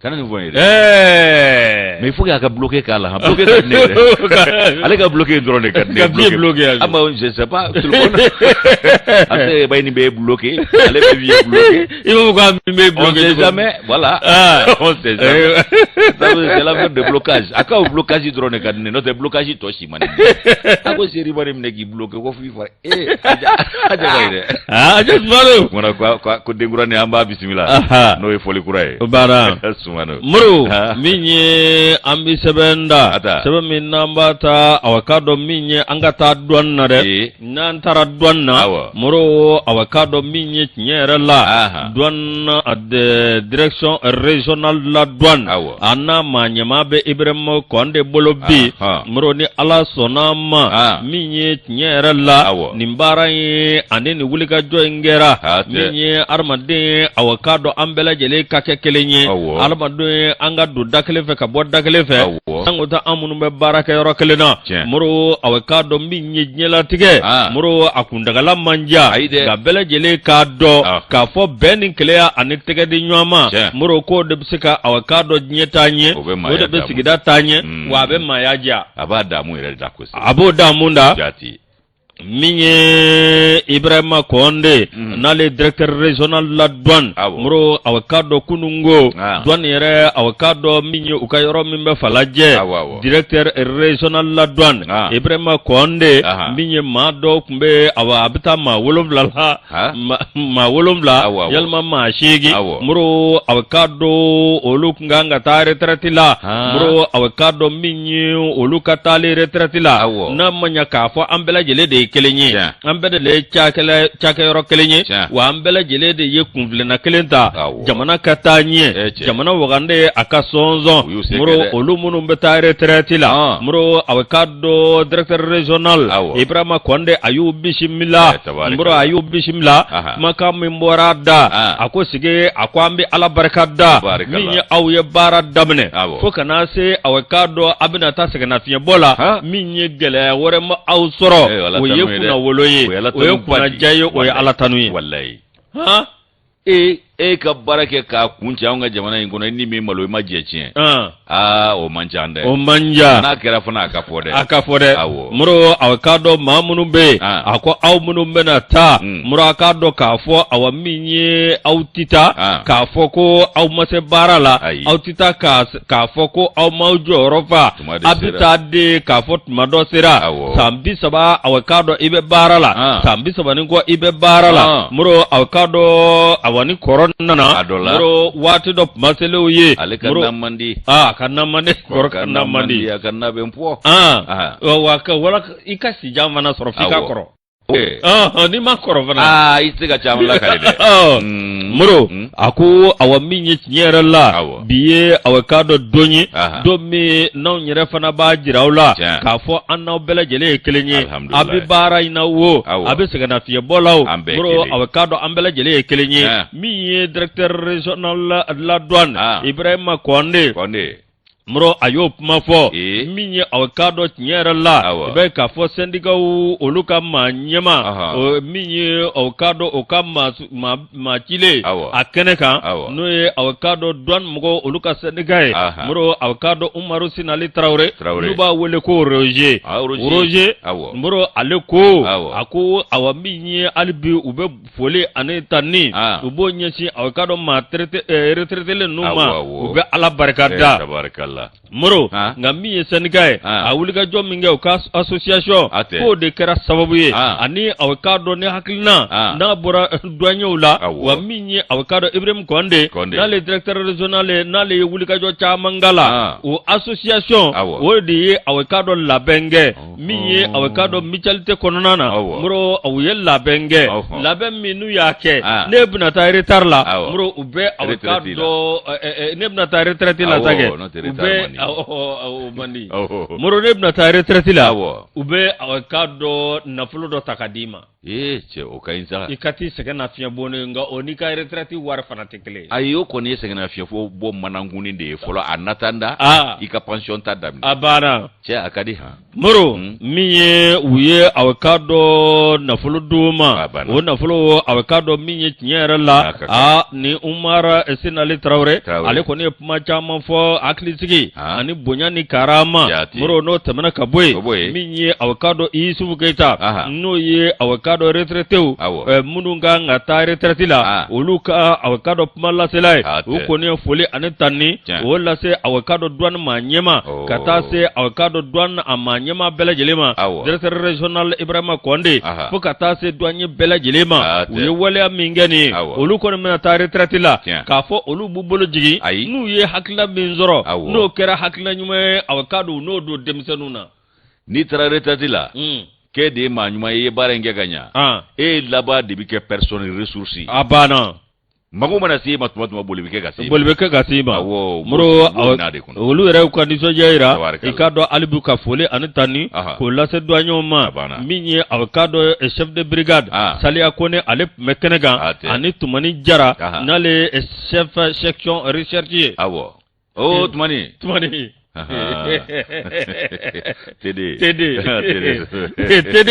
Kana nin fɔ n ye dɛ. Ɛɛ. Mais il faut que a ka bloqué k'a la. Bloqué ka di ne ye dɛ. Ale ka bloqué dɔrɔn de ka di ne ye. Ka billet bloqué. Ah bah je sais pas tout le monde. A bɛ se ka kɛ nin bɛ bloqué, ale bɛ billet bloqué. I b'a fɔ k'a min bɛ bloqué. On sait jamais, voilà. Ah. On sait jamais. Ça c'est l'affaire de blocage. A ka o blocage dɔrɔn de ka di ne ye, n'o tɛ blocage tɔ si man di ne ye. A ko chérie ma ne minɛ k'i bloqué ko f'i fa. Ee Aja Aja ka ɲi dɛ. Ah Aja Sumano. Kumana ko denkura nin an b'a bisimila. N'o ye fɔli kura ye. O banna. Sumano. Moro, min ye an bɛ sɛbɛn da. Sɛbɛn min n'an b'a ta, awa k'a dɔn min ye an ka taa douane na dɛ. N'an taara douane na. Moro, awa k'a dɔn min ye tiɲɛ yɛrɛ la. Douane direction régionale de la douane. A n'a maa ɲɛmaa bɛ Ibrahima Kɔnde bolo bi. Moro, ni Ala sɔnna a ma. Min ye tiɲɛ yɛrɛ la nin baara in ani nin wulikajɔ in kɛra min ye adamaden, awa k'a dɔn an bɛɛ lajɛlen ka kɛ kelen ye, adamaden an ka don da kelen fɛ ka bɔ da kelen fɛ, sanko ta an minnu bɛ baara kɛ yɔrɔ kelen na. Moro, awa k'a dɔn min ye diɲɛlatigɛ, Moro, a kuntagala man jan, nka bɛɛ lajɛlen k'a dɔn k'a fɔ bɛn ni kelenya ani tɛgɛ di ɲɔgɔn ma, Moro, k'o de bɛ se ka, awa k'a dɔn diɲɛ taa ɲɛ, o de bɛ sigida taa ɲɛ, wa a bɛ maaya diya. A b'a damu yɛrɛ da. A b'o damu da. Jati. Min ye Ibrahima Kɔnde, n'ale directeur régional de la douane, Moro, awa k'a dɔn kununko douane yɛrɛ, awa k'a dɔn min ye u ka yɔrɔ min bɛ Falajɛ, directeur régional de la douane Ibrahima Kɔnde, min ye maa dɔw tun bɛ, awa a bɛ taa maa 7 la, maa 7 yalima maa 8, Moro, awa k'a dɔn olu tun kan ka taa retraite la. Moro, awa k'a dɔn min ye olu ka taali retraite la, n'a ma ɲa k'a fɔ an bɛɛ lajɛlen de ye kelen ye, an bɛɛ de ye cakɛyɔrɔ kelen ye, wa an bɛɛ lajɛlen de ye kunfilenna kelen ta jamana ka taa ɲɛ, jamana wagande a ka sɔnsɔn. Moro, olu minnu bɛ taa retraite la, Moro, awa k'a dɔn directeur régional Ibrahima Kɔnde a y'u bisimila. Moro, a y'u bisimila. Kumakan min bɔra a da, a ko sigi, a ko an bɛ Ala barika da min ye aw ye baara daminɛ fo ka na se, awa k'a dɔn a bɛna taa sɛgɛnnafiɲɛbɔ la, min ye gɛlɛya wɛrɛ ma aw sɔrɔ, o ye kunnawolo ye, o ye kunnaja ye, o ye Ala tanu ye. Walayi. E e ka baara kɛ k'a kuncɛ anw ka jamana in kɔnɔ, i ni min malo i ma jɛ tiɲɛ. Aa, o man ca dɛ. O man ca. N'a kɛra fana, a ka fɔ dɛ. A ka fɔ dɛ. Awɔ. Moro, a k'a dɔn maa minnu bɛ yen, a ko aw minnu bɛna taa, Moro, a k'a dɔn k'a fɔ, awa min ye aw tɛ taa k'a fɔ ko aw ma se baara la, aw tɛ taa k'a fɔ ko aw m'aw jɔyɔrɔ fa. A bɛ taa de k'a fɔ tuma dɔ sera, san 30, awa k'a dɔn i bɛ baara la, san 30 ni kɔ i bɛ baara la. Moro, awa k'a dɔn, awa ni kɔrɔ nana, Moro, waati dɔ kuma selenw ye. Ale ka na man di. A ka na man di, kɔrɔ ka na man di. A ka na bɛ pɔ. Wa wala i ka sijan mana sɔrɔ f'i ka kɔrɔ. N'i ma kɔrɔ fana, aa, i tɛ se ka caman lakali dɛ. Moro, a ko awa min ye tiɲɛ yɛrɛ la, bi ye, awa k'a dɔn don ye, don min n'anw yɛrɛ fana b'a jira aw la k'a fɔ an n'aw bɛɛ lajɛlen ye kelen ye. A bɛ baara in na wo, a bɛ sɛgɛnnafiɲɛbɔ la o, Moro, awa k'a dɔn an bɛɛ lajɛlen ye kelen ye. Min ye directeur régional de la douane Ibrahima Kɔnde. Moro a y'o kuma fɔ min ye aw k'a dɔn tiɲɛ yɛrɛ la i b'a ye k'a fɔ sɛndikaw olu ka maa ɲɛmaa min ye aw k'a dɔn o ka maa cilen a kɛnɛ kan n'o ye aw k'a dɔn douane mɔgɔw olu ka sɛndika ye Moro aw k'a dɔn Umaru Sinali Tarawele n'u b'a wele ko Roger Roger Moro ale ko a ko awa min ye hali bi u bɛ foli ani tanni ah. u b'o ɲɛsin aw k'a dɔn maa eh, retraitelen ninnu ma u bɛ ala barika eh, da moro ah. nka min ye sɛndika ye ah. a wulikajɔ min kɛ u ka association k'o de kɛra sababu ye ani aw k'a dɔn ni hakilina n'a bɔra douaniers la wa min ye aw k'a dɔn Ibrahim Kɔnde n'ale directeur régional ye n'ale ye wulikajɔ caman k'a la o association o de ye aw k'a dɔn labɛn kɛ min ye aw k'a dɔn mutualité kɔnɔna na moro u ye labɛn kɛ labɛn min n'u y'a kɛ ne bɛna taa retard la moro u bɛ aw k'a dɔn ne bɛna taa retraite la sa kɛ u bɛ o man di moro ne bɛna taa retraite la u bɛ aw k'a dɔn nafolo dɔ ta ka d'i ma ee cɛ o ka ɲi sa i ka t'i sɛgɛn nafiɲɛ bɔ ne nka o n'i ka retraite wari fana tɛ kelen ye ayi o kɔni ye sɛgɛn nafiɲɛ fo bɔ manankunni de ye fɔlɔ en attendant i ka pension ta daminɛ a banna cɛ a ka di han moro min ye u ye aw k'a dɔn nafolo d'u ma o nafolo aw k'a dɔn min ye tiɲɛ yɛrɛ la aa ni Umar Sinali Tarawele ale kɔni ye kuma caman fɔ hakilisigi ani bonya ni karama moro n'o tɛmɛna ka bɔ yen min ye aw k'a dɔn Isufu Keyita n'o ye aw k'a dɔn retraitéw minnu ka kan ka taa retraite la olu ka aw k'a dɔn kuma lasela ye u kɔni ye foli ani tanni o lase aw k'a dɔn douane maa ɲɛmaa ka taa se aw k'a dɔn douane a maa ɲɛmaa bɛɛ lajɛlen ma directeur régional Ibrahima Kɔnde fo ka taa se douanier bɛɛ lajɛlen ma u ye waleya min kɛ nin ye olu kɔni bɛna taa retraite la k'a fɔ olu b'u bolo jigin n'u ye hakilina min sɔrɔ n'o kɛra hakilina ɲuman ye aw k'a dɔn u n'o don denmisɛnninw na n'i taara retraite la k'e de ye maa ɲuman ye i ye baara in kɛ ka ɲa e laban de bɛ kɛ personne ressource ye a banna mago mana se e ma tuma tuma boli bɛ kɛ ka se i ma boli bɛ kɛ ka se i ma awɔ moro olu yɛrɛ y'u ka nisɔndiya jira i k'a dɔn hali bi ka foli ani tanni k'o lase douaniers ma min ye aw k'a dɔn eh, chef de brigade Saliya Kone ale tun bɛ kɛnɛ kan ani Tumani Jara n'ale ye eh, chef section recherche ye awɔ o Tumani Tumani TD TD TD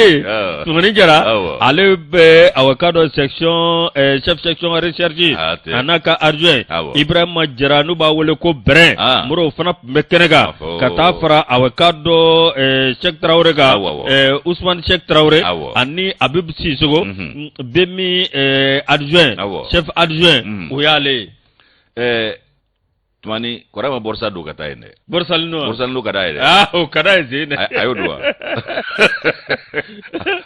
Tumani Jara ale bɛ aw k'a dɔn section chef section recherche a n'a ka adjoint Ibrahima Jara n'u b'a wele ko Bɛrɛn Moro o fana tun bɛ kɛnɛ kan ka taa fara aw k'a dɔn Sɛki Tarawele kan Usumani Sɛki Tarawele ani Abibu Sisogo BMI adjoint chef adjoint o y'ale ye. Tumani kɔrɔ ma bɔrisa don ka taa yen dɛ. Borsalino wa? Borsalino ka d'a ye dɛ. Ah, o ka d'a ye sen dɛ. A y'o don wa?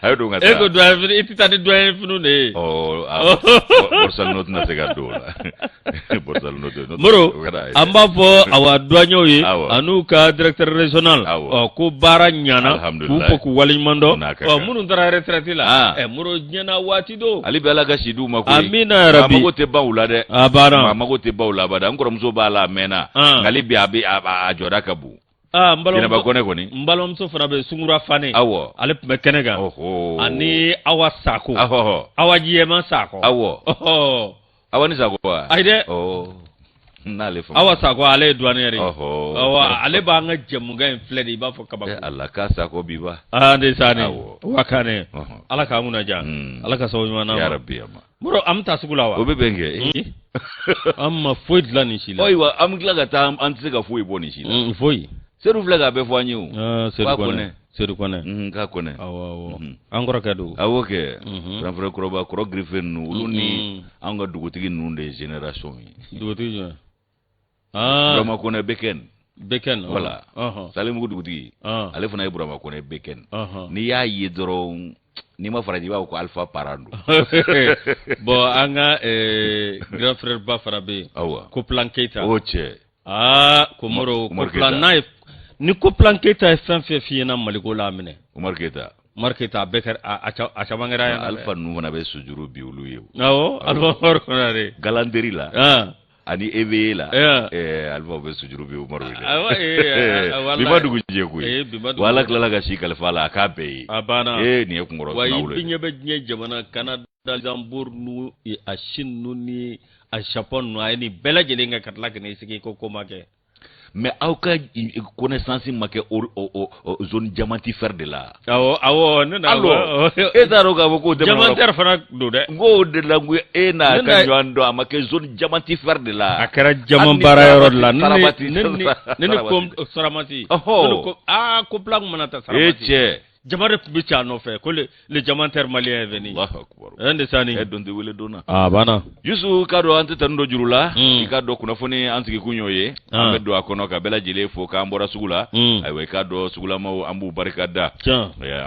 A y'o don ka taa. E ko doyen fini, i tɛ taa ni doyen finiw de ye. Ɔ Borsalino tɛna se ka don o la. Borsalino tɛ. Moro, an b'a fɔ awa douaniers ye an'u ka directeur régional ɔ ko baara ɲana k'u fo k'u waleɲuman dɔn. Ɔ minnu taara retraite la, ɛ Moro diɲɛ n'a waati don. Hali bi Ala ka si d'u ma koyi. Amina yarabi. Maa mago tɛ ban u la dɛ. A banna. Maa mago tɛ ban u la abada. N kɔrɔmuso b'a la a mɛnna. Nka hali bi a bɛ a jɔda ka bon. Aa n balimamuso Jɛnɛba Kɔnɛ kɔni. N balimamuso fana bɛ Sungura Fane. Awɔ. Ale tun bɛ kɛnɛ kan. Ɔhɔ. Ani Awa Sako. Ɔhɔ. Awa Jɛman Sakɔ. Awɔ. Ɔhɔ. Awa ni Sakɔ wa? Ayi dɛ. Ɔ n'ale fana. Awa Sakɔ ale ye douanière ye. Ɔhɔ. Awɔ ale b'an ka jɛmukan in filɛ de i b'a fɔ kabako. Ɛ Ala k'a Sakɔ bi ba. Aa de sa ne. Awɔ. Wa Kanɛ. Ɔhɔ. Ala k'an kunna diya. Ala ka sababu ɲuman d'an ma. Yarabi ama. Moro an bɛ taa sugu la wa? O bɛ bɛn kɛ. An ma foyi dilan nin si la. Ayiwa an bɛ tila ka taa an tɛ se ka foyi bɔ nin si la. Foyi. Sedu filɛ k'a bɛɛ fɔ an ye o. Sedu Kɔnɛ. Sedu Kɔnɛ. K'a Kɔnɛ. Awɔ awɔ. An kɔrɔkɛ don. Awɔ kɛ. Grand frère kɔrɔba kɔrɔ girife ninnu olu ni an ka dugutigi ninnu de ye génération ye. Dugutigi jumɛn? Burama Kɔnɛ Bekɛn. Bekɛn. Voilà. Salimugu dugutigi. Ale fana ye Burama Kɔnɛ Bekɛn. N'i y'a ye dɔrɔn n'i ma farati i b'a fɔ ko Alpha parent don. Bon an ka grand frère ba fana bɛ yen. Awɔ. Koplan Keyita. O cɛ. Aa ko Moro Koplan n'a ye ni Koplan Keyita ye fɛn fɛn f'i ɲɛna Maliko la a minɛ. Umaru Keyita. Umaru Keyita a bɛɛ kɛra a caman kɛra yan. Alpha ninnu fana bɛ sujuru bin olu ye. Awɔ Alpha Umaru Konare. Galanterie la. Ani EVE la. Ɛɛ Alpha bɛ sujuru bin Umaru ye dɛ. Awɔ ee bi ma dugu jɛ koyi. Bi ma dugu Wa Ala tilala ka si kalifa a la a k'a bɛɛ ye. A banna. Ee nin ye kunkɔrɔ Wa i ɲɛ bɛ diɲɛ jamana Canada Luxembourg nu a Chine nu ni a Japon nu a ye nin bɛɛ lajɛlen kɛ ka tila ka n'i sigi ko ko ma kɛ. Mais aw ka connaissance ma kɛ zone diamantifère de la. Awɔ, awɔ, ne na. Alors, e t'a dɔn k'a fɔ k'o tɛ. Diamantaire fana don dɛ. N k'o de la, n ko e n'a ka ɲɔgɔn dɔn, a ma kɛ zone diamantifère de la. A kɛra diamant baara yɔrɔ de la. Ne ni ko Saramati. Ɔhɔ. Ko aa, ko plan mana ta Saramati. E cɛ. Jama de tun bɛ ci a nɔfɛ ko le diamantaire malien est venu. Allahu akbar. Ɛn de sani. E don tɛ wele don na. A banna. Yusu, k'a dɔn an tɛ tanu don juru la. I k'a dɔn kunnafoni an sigikun y'o ye. An bɛ don a kɔnɔ ka bɛɛ lajɛlen fo k'an bɔra sugu la. Ayiwa, i k'a dɔn sugulamaw, an b'u barika da.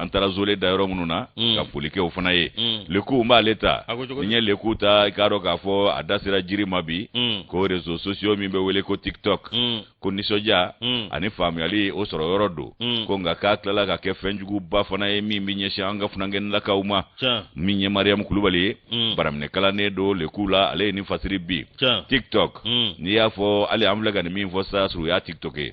An taara zole da yɔrɔ minnu na. Ka foli kɛ o fana ye. Leku n b'ale ta. Ni n ye leku ta, i k'a dɔn k'a fɔ a da sera jiri ma bi. Ko réseaux sociaux min bɛ wele ko TikTok. Ko nisɔndiya ani faamuyali o sɔrɔ yɔrɔ don. Ko nka k'a tilala ka kɛ fɛnjuguba fana ye min bɛ ɲɛsin an ka funankɛnilakaw ma. Min ye Mariyamu Kulubali ye, baraminɛ kalanden don leku la, ale ye nin fasiri bi. TikTok, n'i y'a fɔ hali an filɛ ka nin min fɔ sa, surunya TikTok ye.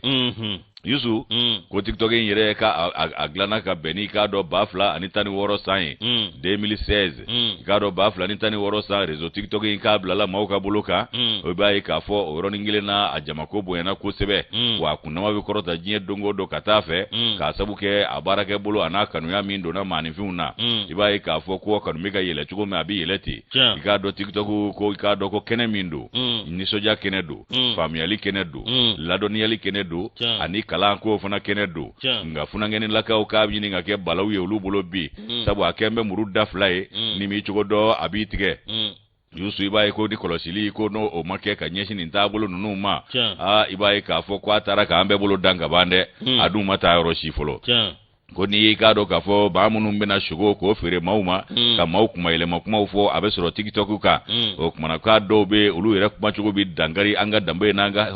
Yusu, ko TikTok in yɛrɛ ka a dilanna ka bɛn n'i k'a dɔn 2016 san ye, 2016. I k'a dɔn 2016 san, réseau TikTok in k'a bilala maaw ka bolo kan. O b'a ye k'a fɔ o yɔrɔnin kelen na, a jamako bonyana kosɛbɛ, wa a kundama bɛ kɔrɔta diɲɛ don o don ka taa fɛ, k'a sabu kɛ a baarakɛ bolo a n'a kanuya min donna maaninfinw na. I b'a ye k'a fɔ ko kanu bɛ ka yɛlɛ cogo min, a bɛ yɛlɛ ten. I k'a dɔn TikTok ko, i k'a dɔn ko kɛnɛ min don, nisɔndiya kɛnɛ don, faamuyali kɛnɛ don, ladɔnniyali kɛnɛ don, ani kalanko fana kɛnɛ don. Nka funankɛnilakaw k'a bɛ ɲini ka kɛ balawu ye olu bolo bi, sabu a kɛn bɛ muru da fila ye, ni m'i cogo dɔn, a b'i tigɛ. Yusu, i b'a ye ko ni kɔlɔsili ko n'o o ma kɛ ka ɲɛsin nin taabolo ninnu ma, aa, i b'a ye k'a fɔ ko a taara k'an bɛɛ bolo dan ka ban dɛ. A dun ma taa yɔrɔ si fɔlɔ. Ko n'i y'i k'a dɔn k'a fɔ maa minnu bɛna sogo k'o feere maaw ma, ka maaw kumayɛlɛma kumaw fɔ, a bɛ sɔrɔ TikTok kan. O kumana k'a dɔw bɛ olu yɛrɛ kumacogo bɛ dankari an ka danbe n'an ka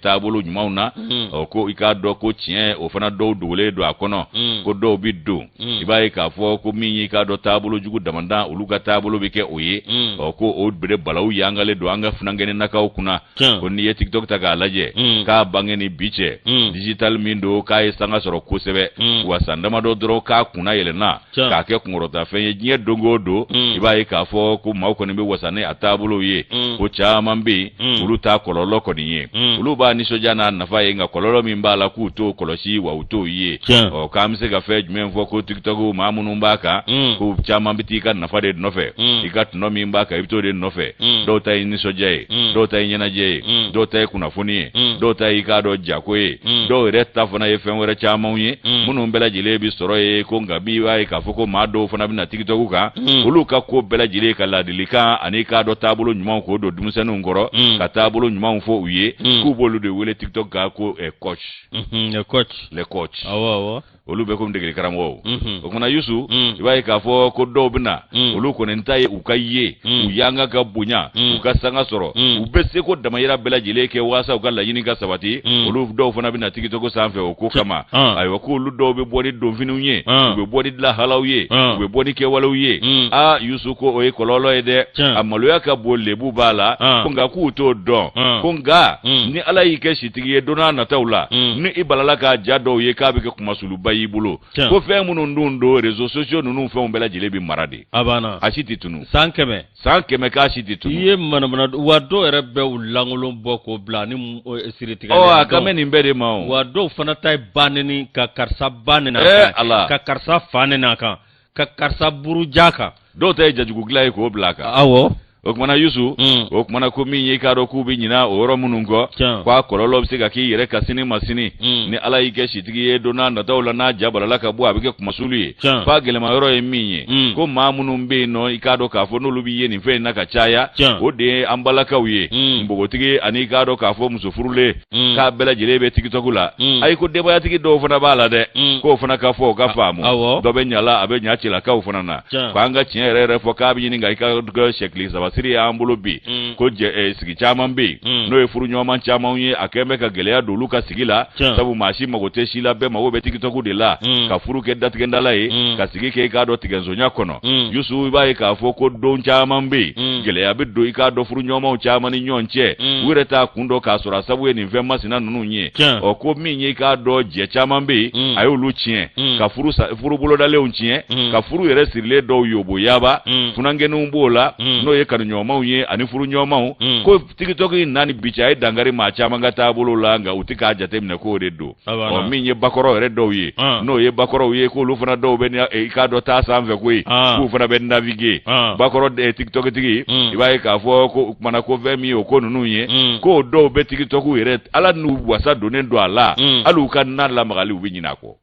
taabolo ɲumanw na. Ɔ, ko i k'a dɔn ko tiɲɛ o fana dɔw dogolen don a kɔnɔ. Ko dɔw bɛ don, i b'a ye k'a fɔ ko min y'i k'a dɔn taabolo jugu damandan, olu ka taabolo bɛ kɛ o ye. Ɔ, ko o bere balawu yangalen don an ka funankɛninnakaw kunna. Ko n'i ye TikTok ta k'a lajɛ, k'a bange ni bi cɛ, digital min don, k'a ye sanga sɔrɔ kosɛbɛ, wa san damadɔ dɔrɔn k'a kunna yɛlɛnna k'a kɛ kunkɔrɔtafɛn ye diɲɛ don o don. I b'a ye k'a fɔ ko maaw kɔni bɛ wasa ni a taabolow ye. Ko caman bɛ yen, olu t'a kɔlɔlɔ kɔni ye, olu b'a nisɔndiya n'a nafa ye, nka kɔlɔlɔ min b'a la, k'u t'o kɔlɔsi wa u t'o ye. Ɔ, k'an bɛ se ka fɛn jumɛn fɔ? Ko TikTok, maa minnu b'a kan, ko caman bɛ t'i ka nafa de nɔfɛ, i ka tɔnɔ min b'a kan, i bɛ t'o de nɔfɛ. Dɔw ta ye nisɔndiya ye, dɔw ta ye ɲɛnajɛ ye, dɔw ta ye kunnafoni ye, dɔw ta ye i k'a dɔn jako ye, dɔw yɛrɛ ta fana ye fɛn wɛrɛ camanw ye minnu bɛɛ lajɛlen bɛ sɔrɔ ye. Ko nka bi b'a ye k'a fɔ ko maa dɔw fana bɛ na TikTok kan, olu ka ko bɛɛ lajɛlen ka laadilikan ani k'a dɔn taabolo ɲumanw k'o don denmisɛnninw kɔrɔ, ka taabolo ɲumanw fɔ u ye, k'u b'olu de wele TikTok kan ko coach. Les coach. Les coach. Awɔ, awɔ. Olu bɛ komi degeli karamɔgɔw. O kumana Yusu, i b'a ye k'a fɔ ko dɔw bɛ na, olu kɔni ta ye u ka ye, u yanga ka bonya, u ka sanga sɔrɔ, u bɛ seko damayira bɛɛ lajɛlen kɛ walasa u ka laɲini ka sabati. Olu dɔw fana bɛ na TikTok sanfɛ o ko kama. Ayiwa, k'olu dɔw bɛ bɔ ni donfiniw ye, u bɛ bɔ ni lahalaw ye, u bɛ bɔ ni kɛwalew ye. Aa Yusu, ko o ye kɔlɔlɔ ye dɛ. A maloya ka bon, lebu b'a la, ko nka k'u t'o dɔn. Ko nka ni Ala y'i kɛ sitigi ye don n'a nataw la, ni i balala k'a ja dɔw ye, k'a bɛ kɛ kumasuluba y'i bolo. Ko fɛn minnu dun don, réseaux sociaux ninnu fɛnw bɛɛ lajɛlen bɛ mara de. A banna. A si tɛ tunu. San 100. San 100, k'a si tɛ tunu. I ye manamana wa dɔw yɛrɛ bɛ u lankolon bɔ k'o bila ni siri tigɛ. Ɔ, a ka mɛn nin bɛɛ de ma o. Wa dɔw fana ta ye ba neni, ka karisa ba neni a kan. Ala. Ka karisa fa neni a kan, ka karisa buruja kan. Dɔw ta ye jajugu dilan ye k'o bila a kan. Awɔ. O kumana Yusu, o kumana ko min ye i k'a dɔn k'u bɛ ɲina o yɔrɔ minnu kɔ, k'a kɔlɔlɔ bɛ se ka k'i yɛrɛ ka sini ma sini. Ni Ala y'i kɛ sitigi ye don n'a nataw la, n'a ja balala ka bɔ, a bɛ kɛ kumasulu ye. K'a gɛlɛma yɔrɔ ye min ye, ko maa minnu bɛ yen nɔ, i k'a dɔn k'a fɔ n'olu bɛ ye nin fɛn in na ka caya, o de ye an balakaw ye, npogotigi ani i k'a dɔn k'a fɔ muso furulen. K'a bɛɛ lajɛlen bɛ TikTok la. Ayi, ko denbayatigi dɔw fana b'a la dɛ. K'o fana ka fɔ, o ka faamu. Dɔ bɛ ɲala, a bɛ ɲa cɛlakaw fana na. K'an ka tiɲɛ yɛrɛ yɛrɛ fɔ, k'a bɛ ɲini ka i ka sɛkili sabasiri y'an bolo bi. Ko sigi caman bɛ yen, n'o ye furuɲɔgɔnma caman ye, a kɛlen bɛ ka gɛlɛya don olu ka sigi la, sabu maa si mago tɛ si la, bɛɛ mago bɛ TikTok de la, ka furu kɛ datigɛndala ye, ka sigi kɛ i k'a dɔn tigɛnsonya kɔnɔ. Yusu, i b'a ye k'a fɔ ko don caman bɛ yen, gɛlɛya bɛ don i k'a dɔn furuɲɔgɔnmaw caman ni ɲɔgɔn cɛ, u yɛrɛ t'a kun dɔn, k'a sɔrɔ a sabu ye nin fɛn masina ninnu ye. Ɔ, ko min ye i k'a dɔn jɛ caman bɛ yen, a y'olu tiɲɛ, ka furu bolodalenw tiɲɛ, ka furu yɛrɛ sirilen dɔw yoboyaba. Funankɛninw b'o la, n'o ye kanu kanuɲɔgɔnmaw ye ani furuɲɔgɔnmaw ko tiktok in na ni bi cɛ a ye dankari maa caman ka taabolo la, nka u tɛ k'a jateminɛ k'o de don. Ɔ, min ye bakɔrɔ yɛrɛ dɔw ye, n'o ye bakɔrɔw ye, k'olu fana dɔw bɛ i k'a dɔn taa sanfɛ koyi, k'u fana bɛ naviguer. Bakɔrɔ tiktok tigi, i b'a ye k'a fɔ ko o kumana ko fɛn min ye o ko ninnu ye, k'o dɔw bɛ tiktok yɛrɛ, ala n'u wasa donnen don a la, hali u ka na lamagali u bɛ ɲinɛ a kɔ.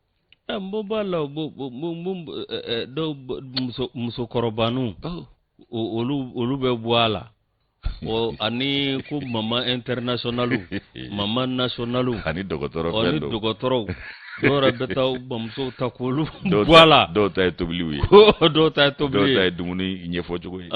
N b'a la dɔw musokɔrɔbaninw, olu bɛ bɔ a la ani ko mama international, mama national, ani dɔgɔtɔrɔ ni dɔgɔtɔrɔw. Dɔw yɛrɛ bɛ taa u bamusow ta k'olu bɔ a la. Dɔw ta ye tobiliw ye. Dɔw ta ye tobili ye. Dɔw ta ye dumuni ɲɛfɔ cogo ye.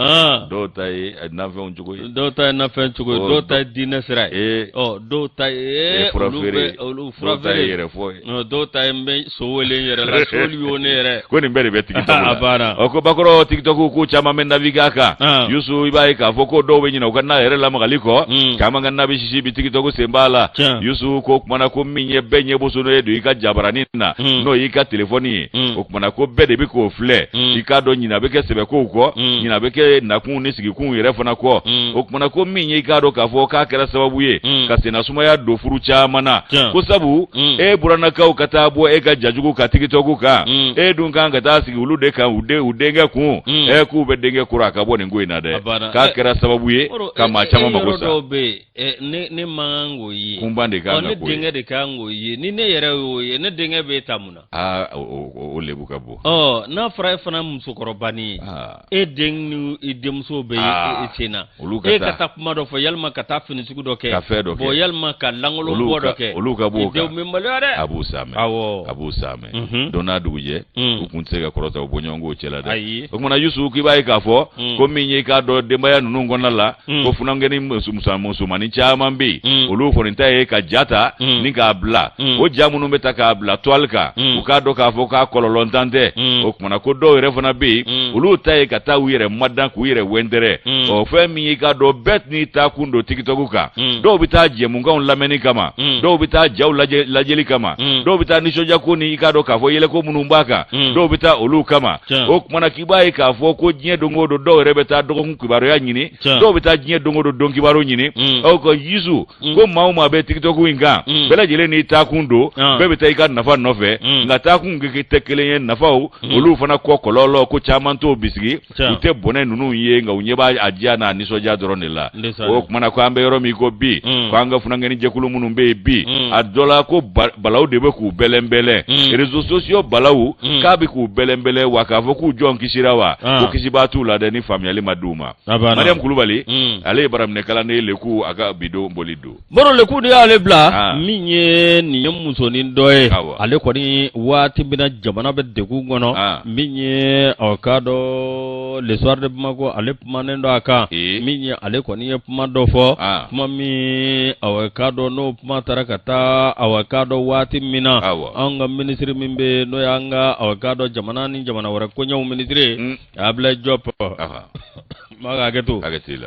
Dɔw ta ye nafɛnw cogo ye. Dɔw ta ye nafɛn cogo ye. Dɔw ta ye diinɛ sira ye. Ɔ, dɔw ta ye fura feere. Olu fura feere ye yɛrɛfɔ ye. Dɔw ta ye n bɛ so wele n yɛrɛ la, so y'o ne yɛrɛ. Ko nin bɛɛ de bɛ TikTok la. A banna. Ɔ, ko bakɔrɔ TikTok ko caman bɛ naviguer a kan. Yusu, i b'a ye k'a fɔ ko dɔw bɛ ɲinɛ u ka na yɛrɛ lamagali kɔ. Caman ka na bɛ sisi bi TikTok sen b'a la. Yusu, ko kumana ko min ye bɛɛ ɲɛbosono ye don i ka jabaranin na, n'o y'i ka telefɔni ye, o kumana ko bɛɛ de bɛ k'o filɛ. I k'a dɔn ɲina bɛ kɛ sɛbɛkow kɔ, ɲina bɛ kɛ nakunw ni sigikunw yɛrɛ fana kɔ. O kumana ko min ye i k'a dɔn k'a fɔ k'a kɛra sababu ye ka sennasumaya don furu caman na, ko sabu e burannakaw ka taa bɔ e ka jajugu ka TikTok kan, e dun kan ka taa sigi olu de kan u denkɛ kun, e k'u bɛ denkɛ kura a ka bɔ nin ko in na dɛ, k'a kɛra sababu ye ka maa caman mako sa. Ne man kan k'o ye. Kunban de kan ka k'o ye. Ne denkɛ de kan k'o ye. Ni ne yɛrɛ y'o ye, ne denkɛ b'e ta mun na? Aa, o lebu ka bon. Ɔ, n'a fɔra e fana musokɔrɔbanin ye, e den ni i denmuso bɛ e sen na, olu ka e ka taa kuma dɔ fɔ, yalima ka taa fini sugu dɔ kɛ, ka fɛn dɔ kɛ, bon, yalima ka lankolon bɔ dɔ kɛ, olu ka b'o kan. I denw bɛ maloya dɛ. A b'u samɛ. Awɔ. A b'u samɛ. Don n'a dugujɛ, u kun tɛ se ka kɔrɔta u bɔɲɔgɔnkow cɛla dɛ. Ayi. O kumana Yusu, k'i b'a ye k'a fɔ ko min ye i k'a dɔn denbaya ninnu kɔnɔna la, ko funankɛnin musomannin caman bɛ yen, olu kɔni ta ye ka ja ta ni k'a bila. O ja minnu bɛ ta k'a bila toile kan, u k'a dɔn k'a fɔ k'a kɔlɔlɔntan tɛ. O kumana ko dɔw yɛrɛ fana bɛ yen, olu ta ye ka taa u yɛrɛ madan k'u yɛrɛ wɛntɛrɛ. Ɔ, fɛn min y'i k'a dɔn bɛɛ n'i taa kun don TikTok kan. Dɔw bɛ taa jɛmukanw lamɛnni kama, dɔw bɛ taa jaw lajɛli kama, dɔw bɛ taa nisɔndiyako ni i k'a dɔn k'a fɔ yɛlɛko minnu b'a kan, dɔw bɛ taa olu kama. O kumana k'i b'a ye k'a fɔ ko diɲɛ don o don dɔw yɛrɛ bɛ taa dɔgɔkun kibaruya ɲini, dɔw bɛ taa diɲɛ don o don don kibaru ɲini. Aw ka Yusu, ko maa o maa bɛ TikTok in kan, bɛɛ lajɛlen n'i taakun don, bɛɛ bɛ taa i ka nafa nɔfɛ, nka taakun tɛ kelen ye. Nafaw olu fana kɔ kɔlɔlɔ ko caman t'o bisigi. U tɛ bɔnɛ ninnu ye, nka u ɲɛ b'a a diya n'a nisɔndiya dɔrɔn de la. O kumana ko an bɛ yɔrɔ min ko bi, ko an ka funankɛnin jɛkulu minnu bɛ yen bi, a dɔ la ko balaw de bɛ k'u bɛlɛnbɛlɛn, réseaux sociaux balaw k'a bɛ k'u bɛlɛnbɛlɛn wa, k'a fɔ k'u jɔn kisira wa, ko kisibaa t'u la dɛ ni faamuyali ma d'u ma. Mariam Kulubali, ale ye baraminɛ kalanden Leku, a ka bidon boli don. Moro, Leku de y'ale bila. Min ye nin ye musonin dɔ ye, ale kɔni waati min na jamana bɛ degun kɔnɔ, min ye aw k'a dɔn Le Soir de Bamako, ale kumanen don a kan. Min ye ale kɔni ye kuma dɔ fɔ, kuma min aw k'a dɔn n'o kuma taara ka taa aw k'a dɔn waati min na anw ka minisiri min bɛ yen, n'o y'an ka aw k'a dɔn jamana ni jamana wɛrɛ koɲɛw minisiri ye, Ablaye Diop, ma ka hakɛ to,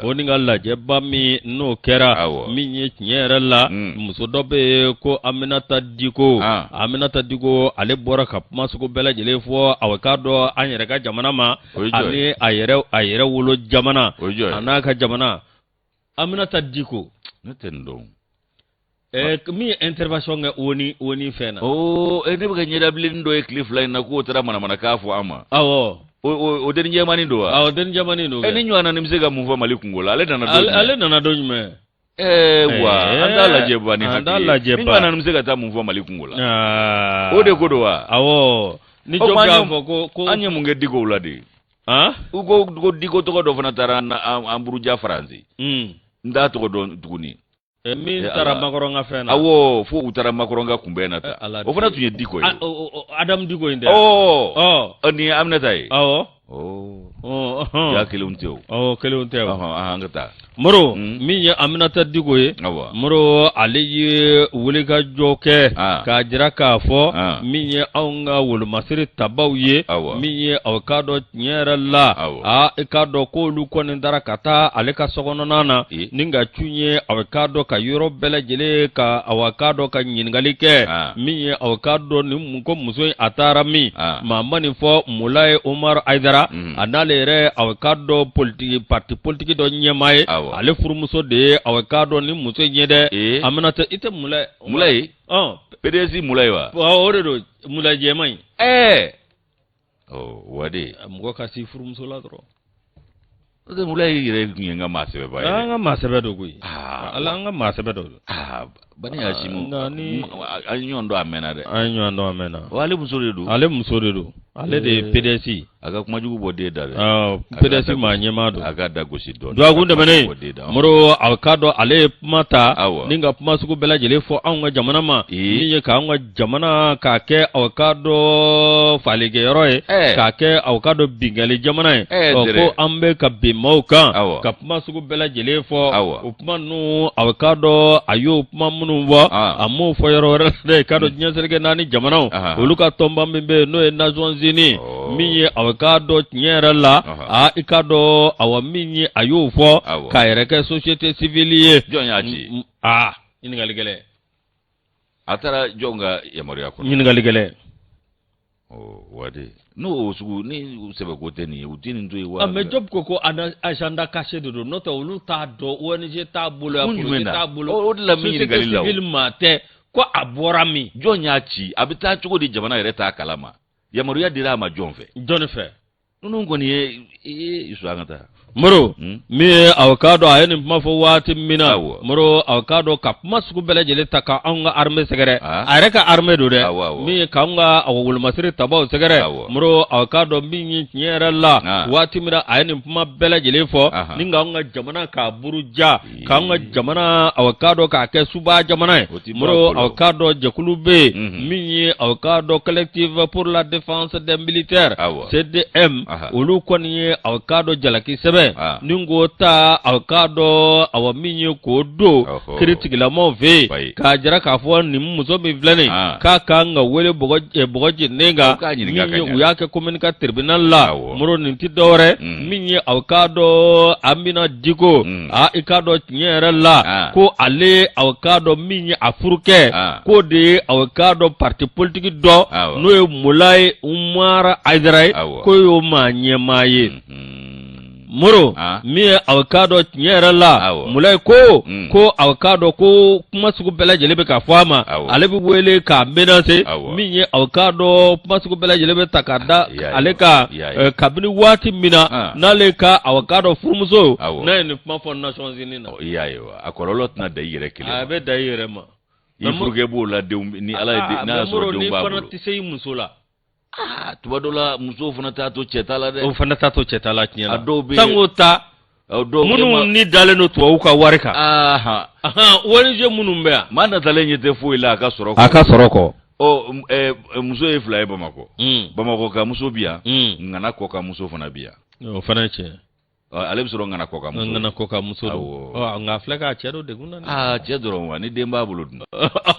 o ni ka lajɛba min n'o kɛra, min ye tiɲɛ yɛrɛ la, muso dɔ bɛ yen ko Aminata Diko. Aminata Diko, ale bɔra ka kuma sugu bɛɛ lajɛlen fɔ aw k'a dɔn an yɛrɛ ka jamana ma, ani a yɛrɛ wolo jamana, a n'a ka jamana. Aminata Diko. Ne tɛ nin dɔn. Min ye intervention kɛ ONU fɛn na. Oo, ne bɛ ka ɲɛdabilennin dɔ ye tile 2 in na k'o taara manamanakan fɔ an ma. Awɔ. O dennin jɛmannin don wa? Awɔ, dennin jɛmannin don. Nin ɲɔgɔnna nin bɛ se ka mun fɔ Mali kunko la? Ale nana don jumɛn? Ale nana don jumɛn? Wa an t'a lajɛ ba ni hakili ye. An t'a lajɛ ba. Nin ɲɔgɔnna nin bɛ se ka taa mun fɔ Mali kunko la? O de ko don wa? Awɔ. Ni jɔn y'a fɔ ko an ye mun kɛ Dikow la de? U ko Diko tɔgɔ dɔ fana taara an buruja Faransi. N t'a tɔgɔ dɔn tuguni. Min taara Makɔrɔn ka fɛn na. Awɔ, fo u taara Makɔrɔn ka kunbɛn na ta. O fana tun ye Diko ye. Adamu Diko in tɛ. Ɔ, nin ye Aminata ye. Awɔ. Ja kelenw tɛ o. Awɔ, kelenw tɛ o. An ka taa. Moro, min ye Aminata Diko ye. Awɔ. Moro, ale ye wulikajɔ kɛ k'a jira k'a fɔ min ye anw ka wolomasiri tabaw ye. Awɔ. Min ye aw k'a dɔn tiɲɛ yɛrɛ la, aa, i k'a dɔn k'olu kɔni taara ka taa ale ka sokɔnɔna na ni ka cun ye aw k'a dɔn ka yɔrɔ bɛɛ lajɛlen ka aw k'a dɔn ka ɲininkali kɛ, min ye aw k'a dɔn nin ko muso in a taara min. Maa ma nin fɔ Mulayi Umaru Hayidara. Hayidara a n'ale yɛrɛ aw k'a dɔn politiki parti politiki dɔ ɲɛmaa ye ale furumuso de ye aw k'a dɔn ni muso in ye dɛ Aminata i tɛ Mulayi Mulayi PDS Mulayi wa o de don Mulayi jɛman in ɛɛ wade mɔgɔ ka s'i furumuso la dɔrɔn n'o tɛ Mulayi yɛrɛ tun ye n ka maa sɛbɛba ye an ka maa sɛbɛ don koyi ala an ka maa sɛbɛ don bani Hasimu an ye ɲɔgɔn dɔn a mɛnna dɛ an ye ɲɔgɔn dɔn a mɛnna ale muso de don ale muso de don ale de ye PDS a ka kuma jugu bɔ den da dɛ PDS maa ɲɛmaa don a ka da gosi dɔɔnin dɔgɔkun tɛmɛnen Moro a k'a dɔn ale ye kuma ta ni ka kuma sugu bɛɛ lajɛlen fɔ anw ka jamana ma min ye k'anw ka jamana k'a kɛ aw k'a dɔn falikɛyɔrɔ ye k'a kɛ aw k'a dɔn binkanni jamana ye ko an bɛ ka bin maaw kan ka kuma sugu bɛɛ lajɛlen fɔ o kuma ninnu aw k'a dɔn a y'o kuma minnu fɔ a m'o fɔ yɔrɔ wɛrɛ la dɛ k'a dɔn diɲɛ seleke naani jamanaw olu ka tɔnba min bɛ yen n'o ye Nations Unies min ye aw k'a dɔn tiɲɛ yɛrɛ la aa i k'a dɔn awa min ye a y'o fɔ k'a yɛrɛ kɛ société civile ye jɔn y'a ci aa ɲininkali gɛlɛn a taara jɔn ka yamaruya kɔnɔ ɲininkali gɛlɛn wade n'o sugu ni sɛbɛko tɛ nin ye u tɛ nin to yen wa mais Jɔp ko ko agenda caché de don n'o tɛ olu t'a dɔn ONG t'a bolo yan projet t'a bolo o de la n bɛ ɲininkali la société civile maa tɛ ko a bɔra min jɔn y'a ci a bɛ taa cogo di jamana yɛrɛ t'a kalama yamaruya dira a ma jɔn fɛ jɔn fɛ ninnu kɔni ye i su an ka taa Moro min ye aw k'a dɔn a ye nin kuma fɔ waati min na Moro aw k'a dɔn ka kuma sugu bɛɛ lajɛlen ta ka anw ka armée sɛgɛrɛ a yɛrɛ ka armée don dɛ min ye k'anw ka aw wolomasiri tabaw sɛgɛrɛ Moro aw k'a dɔn min ye tiɲɛ yɛrɛ la waati min na a ye nin kuma bɛɛ lajɛlen fɔ ni k'anw ka jamana k'a buruja k'an ka jamana aw k'a dɔn k'a kɛ suba jamana ye Moro aw k'a dɔn jɛkulu bɛ yen min ye aw k'a dɔn collectif pour la défense des militaires CDM olu kɔni ye aw k'a dɔn jalaki sɛbɛn ni k'o ta aw k'a dɔn awa min ye k'o don kiritigilamaw fɛ yen k'a jira k'a fɔ nin muso min filɛ nin k'a kan ka wele bɔgɔ jeninen kan min ye u y'a kɛ commune ka tribunal la Moro nin tɛ dɔwɛrɛ min ye aw k'a dɔn Amina Diko aa i k'a dɔn tiɲɛ yɛrɛ la ah. ko ale aw k'a dɔn min ye a furukɛ ah. k'o de ye aw k'a dɔn parti politique dɔ n'o ye Mulayi Umar Hayidara ye k'o y'o maa ɲɛmaa ye mm-hmm. Moro ah. min ye aw k'a dɔn tiɲɛ yɛrɛ la Mulayi ko mm. ko aw k'a dɔn ko kuma sugu bɛɛ lajɛlen bɛ ka fɔ a ma ale bɛ wele k'a menacer min ye aw k'a dɔn kuma sugu bɛɛ lajɛlen bɛ ta k'a da ale kan kabini waati min na ah. n'ale ka aw k'a dɔn furumuso n'a ye nin kuma fɔ Nations Unies na. I y'a ye wa a kɔlɔlɔ tɛna dan i yɛrɛ kelen ma. A bɛ dan i yɛrɛ ma. I furukɛ b'o la denw ni Ala ye ah, n'a y'a sɔrɔ denw b'a bolo. N'i fana tɛ se i muso la. Aa tuma dɔ la musow fana t'a to cɛ ta la dɛ. O fana t'a to cɛ ta la tiɲɛ na. A dɔw bɛ yen. Sango ta. Minnu ni dalen don tubabuw ka wari kan. ONG minnu bɛ yan. Maa natalen ɲɛ tɛ foyi la a ka sɔrɔ kɔ. A ka sɔrɔ kɔ. Ɔ muso ye fila ye Bamakɔ. Bamakɔ ka muso bi yan. Ŋana kɔ ka muso fana bi yan. O fana ye tiɲɛ. Ale bɛ sɔrɔ ŋana kɔ ka muso. Ŋana kɔ ka muso don. Nka a filɛ k'a cɛ don degun na. Aa cɛ dɔrɔn wa ni den b'a bolo dun.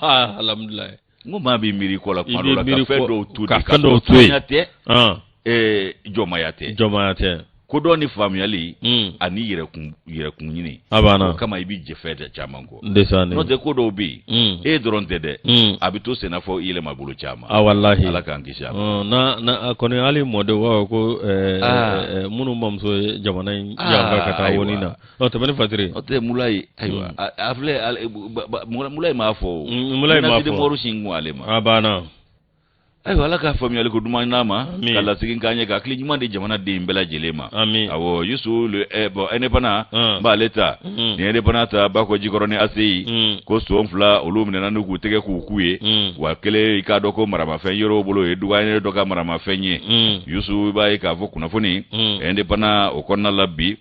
Alhamdulilayi. N ko maa b'i miiri kɔ la kuma dɔ la ka fɛn dɔw to ka fɛn dɔw to yen. Tɛ. Jɔnmaya tɛ. Jɔnmaya tɛ. Kodɔn ni faamuyali hmm. ani yɛrɛkun yɛrɛkun ɲini. A banna. O kama i bɛ jɛ fɛn dɔ caman kɔ. Ndesan. N'o tɛ ko dɔw bɛ yen. Hmm. E dɔrɔn tɛ dɛ. Hmm. A bɛ to senna fo i yɛlɛma bolo caman. A walahi. Ala k'an kisi a ma. Na na a kɔni hali mɔdenw b'a fɔ ko ɛɛ ah. minnu bamuso ye jamana in ah, janfa ka taa woni na. Ɔ tɛmɛ ni fatiri. O tɛ Mulayi ayiwa a filɛ Mulayi m'a fɔ o. Mulayi m'a fɔ. Mɔru sin kun ale ma. A banna. Ayiwa ala ka faamuyali ko duman d'an ma ka lasegin k'an ye ka hakili ɲuman di jamanaden bɛɛ lajɛlen ma awɔ Yusu bon indépendant n b'ale ta mm. nin indépendant ta Bakɔ Jikɔrɔni ACI mm. ko son fila olu minɛna n'u k'u tɛgɛ k'u ku ye mm. wa kelen i k'a dɔn ko maramafɛn yer'o bolo ye douanier dɔ ka maramafɛn ye Yusu i b'a ye k'a fɔ kunnafoni indépendant o kɔnɔna la bi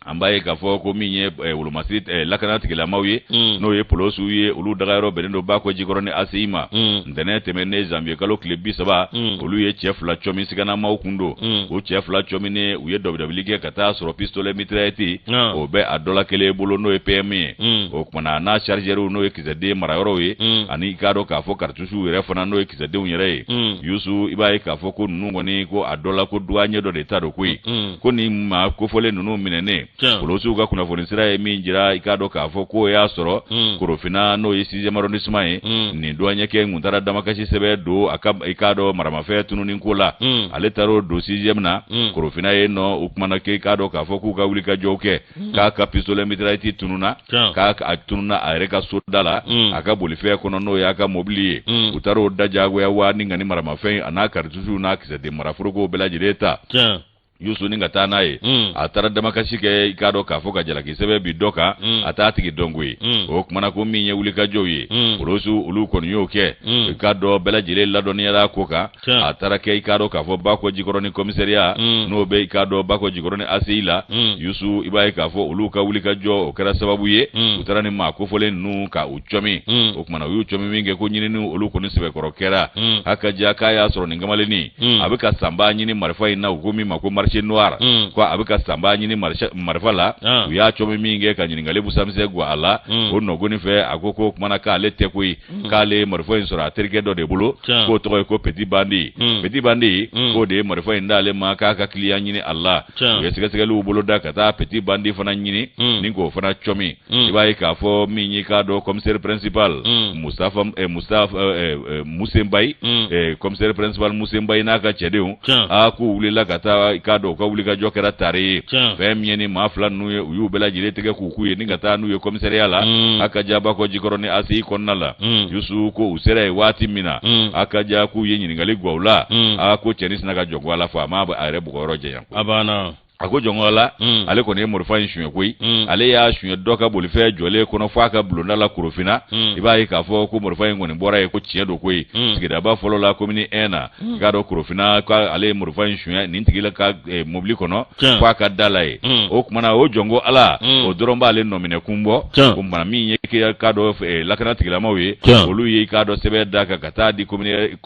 an b'a ye k'a fɔ ko min ye eh, wolomasiri eh, lakana tigilamaw ye mm. n'o ye polosiw ye olu dagayɔrɔ bɛnnen don Bakɔ Jikɔrɔni ACI ma mm. ntɛnɛn tɛmɛnen janvier kalo tile 30 mm. olu ye cɛ fila cɔmi siganamaw kun don o cɛ fila cɔminen u ye dɔbidɔbili kɛ ka taa sɔrɔ pistolet mitraillette o bɛ a dɔ la kelen bolo n'o ye PM ye o kumana n'a chargeur n'o ye kisɛden marayɔrɔw ye ani i k'a dɔn k'a fɔ cartouches yɛrɛ fana n'o ye kisɛdenw yɛrɛ ye Yusu i b'a ye k'a fɔ ko ninnu kɔni ko a dɔ la ko douanier dɔ de ta don koyi ko nin maa kofɔlen ninnu minɛnen Polosiw ka kunnafoni sira ye min jira, i k'a dɔn k'a fɔ k'o y'a sɔrɔ Korofina, n'o ye sixième arrondissement ye, nin douanier kɛ kun taara damakasi sɛbɛn don a ka, i k'a dɔn, maramafɛn tununi ko la. Ale taara o don sixième na Korofina yen nɔ. O kumana k'i k'a dɔn k'a fɔ k'u ka wulikajɔw kɛ, k'a ka pistolet mitraillette tununa, k'a a tununa a yɛrɛ ka soda la, a ka bolifɛn kɔnɔ, n'o y'a ka mobili ye. U taara o da jagoya wa ni ka ni maramafɛn a n'a karitusiw n'a kisɛden maraforokow bɛɛ lajɛlen ta, Yusu, ni ka taa n'a ye. A taara damakasi kɛ, i k'a dɔn k'a fɔ ka jalaki sɛbɛn bi dɔ kan, a t'a tigi dɔn koyi. O kumana ko min ye wulikajɔw ye, polosiw olu kɔni y'o kɛ. I k'a dɔn, bɛɛ lajɛlen ladɔnniyara ko kan. A taara kɛ, i k'a dɔn k'a fɔ, Bakɔ Jikɔrɔni commissariat, n'o bɛ, i k'a dɔn, Bakɔ Jikɔrɔni ACI la, Yusu, i b'a ye k'a fɔ olu ka wulikajɔ o kɛra sababu ye, u taara ni maa kofɔlen ninnu ka u cɔmi. O kumana u y'u cɔmi min kɛ, ko ɲinini olu kɔni sɛbɛkɔrɔ kɛra. Haka ja k'a y'a sɔrɔ nin kamalennin a bɛ ka sanbaa ɲini marifa in na, u ko min ma ko marché noir, ko a bɛ ka sanbaa ɲini marifa la. U y'a cɔmi min kɛ ka ɲininkali busamisɛn gwa a la, o nɔgɔni fɛ, a ko k'o kumana k'ale tɛ koyi, k'ale ye marifa in sɔrɔ a terikɛ dɔ de bolo, k'o tɔgɔ ye ko Petit Bandi. Petit Bandi, k'o de ye marifa in d'ale ma k'a ka client ɲini a la. U ye sɛgɛsɛgɛliw boloda ka taa Petit Bandi fana ɲini ni k'o fana cɔmi. I b'a ye k'a fɔ min y'i k'a dɔn commissaire principal Mustafa Mustafa Musenbayi, commissaire principal Musenbayi n'a ka cɛdenw, aa, k'u wulila ka taa, i k'a dɔn, u ka wulikajɔ kɛra tare ye. Fɛn min ye ni maa fila ninnu ye, u y'u bɛɛ lajɛlen tigɛ k'u k'u ye ni ka taa n'u ye commissariat la, a ka ja Bakɔ Jikɔrɔni ACI kɔnɔna la. Yusu, ko u sera yen waati min na, a ka ja k'u ye ɲininkali gwa u la, a ko cɛnin sinna ka jɔnko Ala fɔ, a m'a a yɛrɛ bugɔyɔrɔ janya. A banna. A ko jɔnko Ala, ale kɔni ye marifa in suɲɛ koyi. Ale y'a suɲɛ dɔ ka bolifɛn jɔlen kɔnɔ fo a ka bulonda la Korofina. I b'a ye k'a fɔ ko marifa in kɔni bɔra yen, ko tiɲɛ don koyi. Sigidaba fɔlɔ la, commune 1 na, i k'a dɔn, Korofina, k'ale ye marifa in suɲɛ nin tigi la ka mobili kɔnɔ fo a ka da la yen. O kumana o jɔnko Ala, o dɔrɔn b'ale nɔminɛ kun bɔ. O kumana min ye k'i k'a dɔn lakana tigilamaw ye, olu ye, i k'a dɔn, sɛbɛn da kan ka taa di commune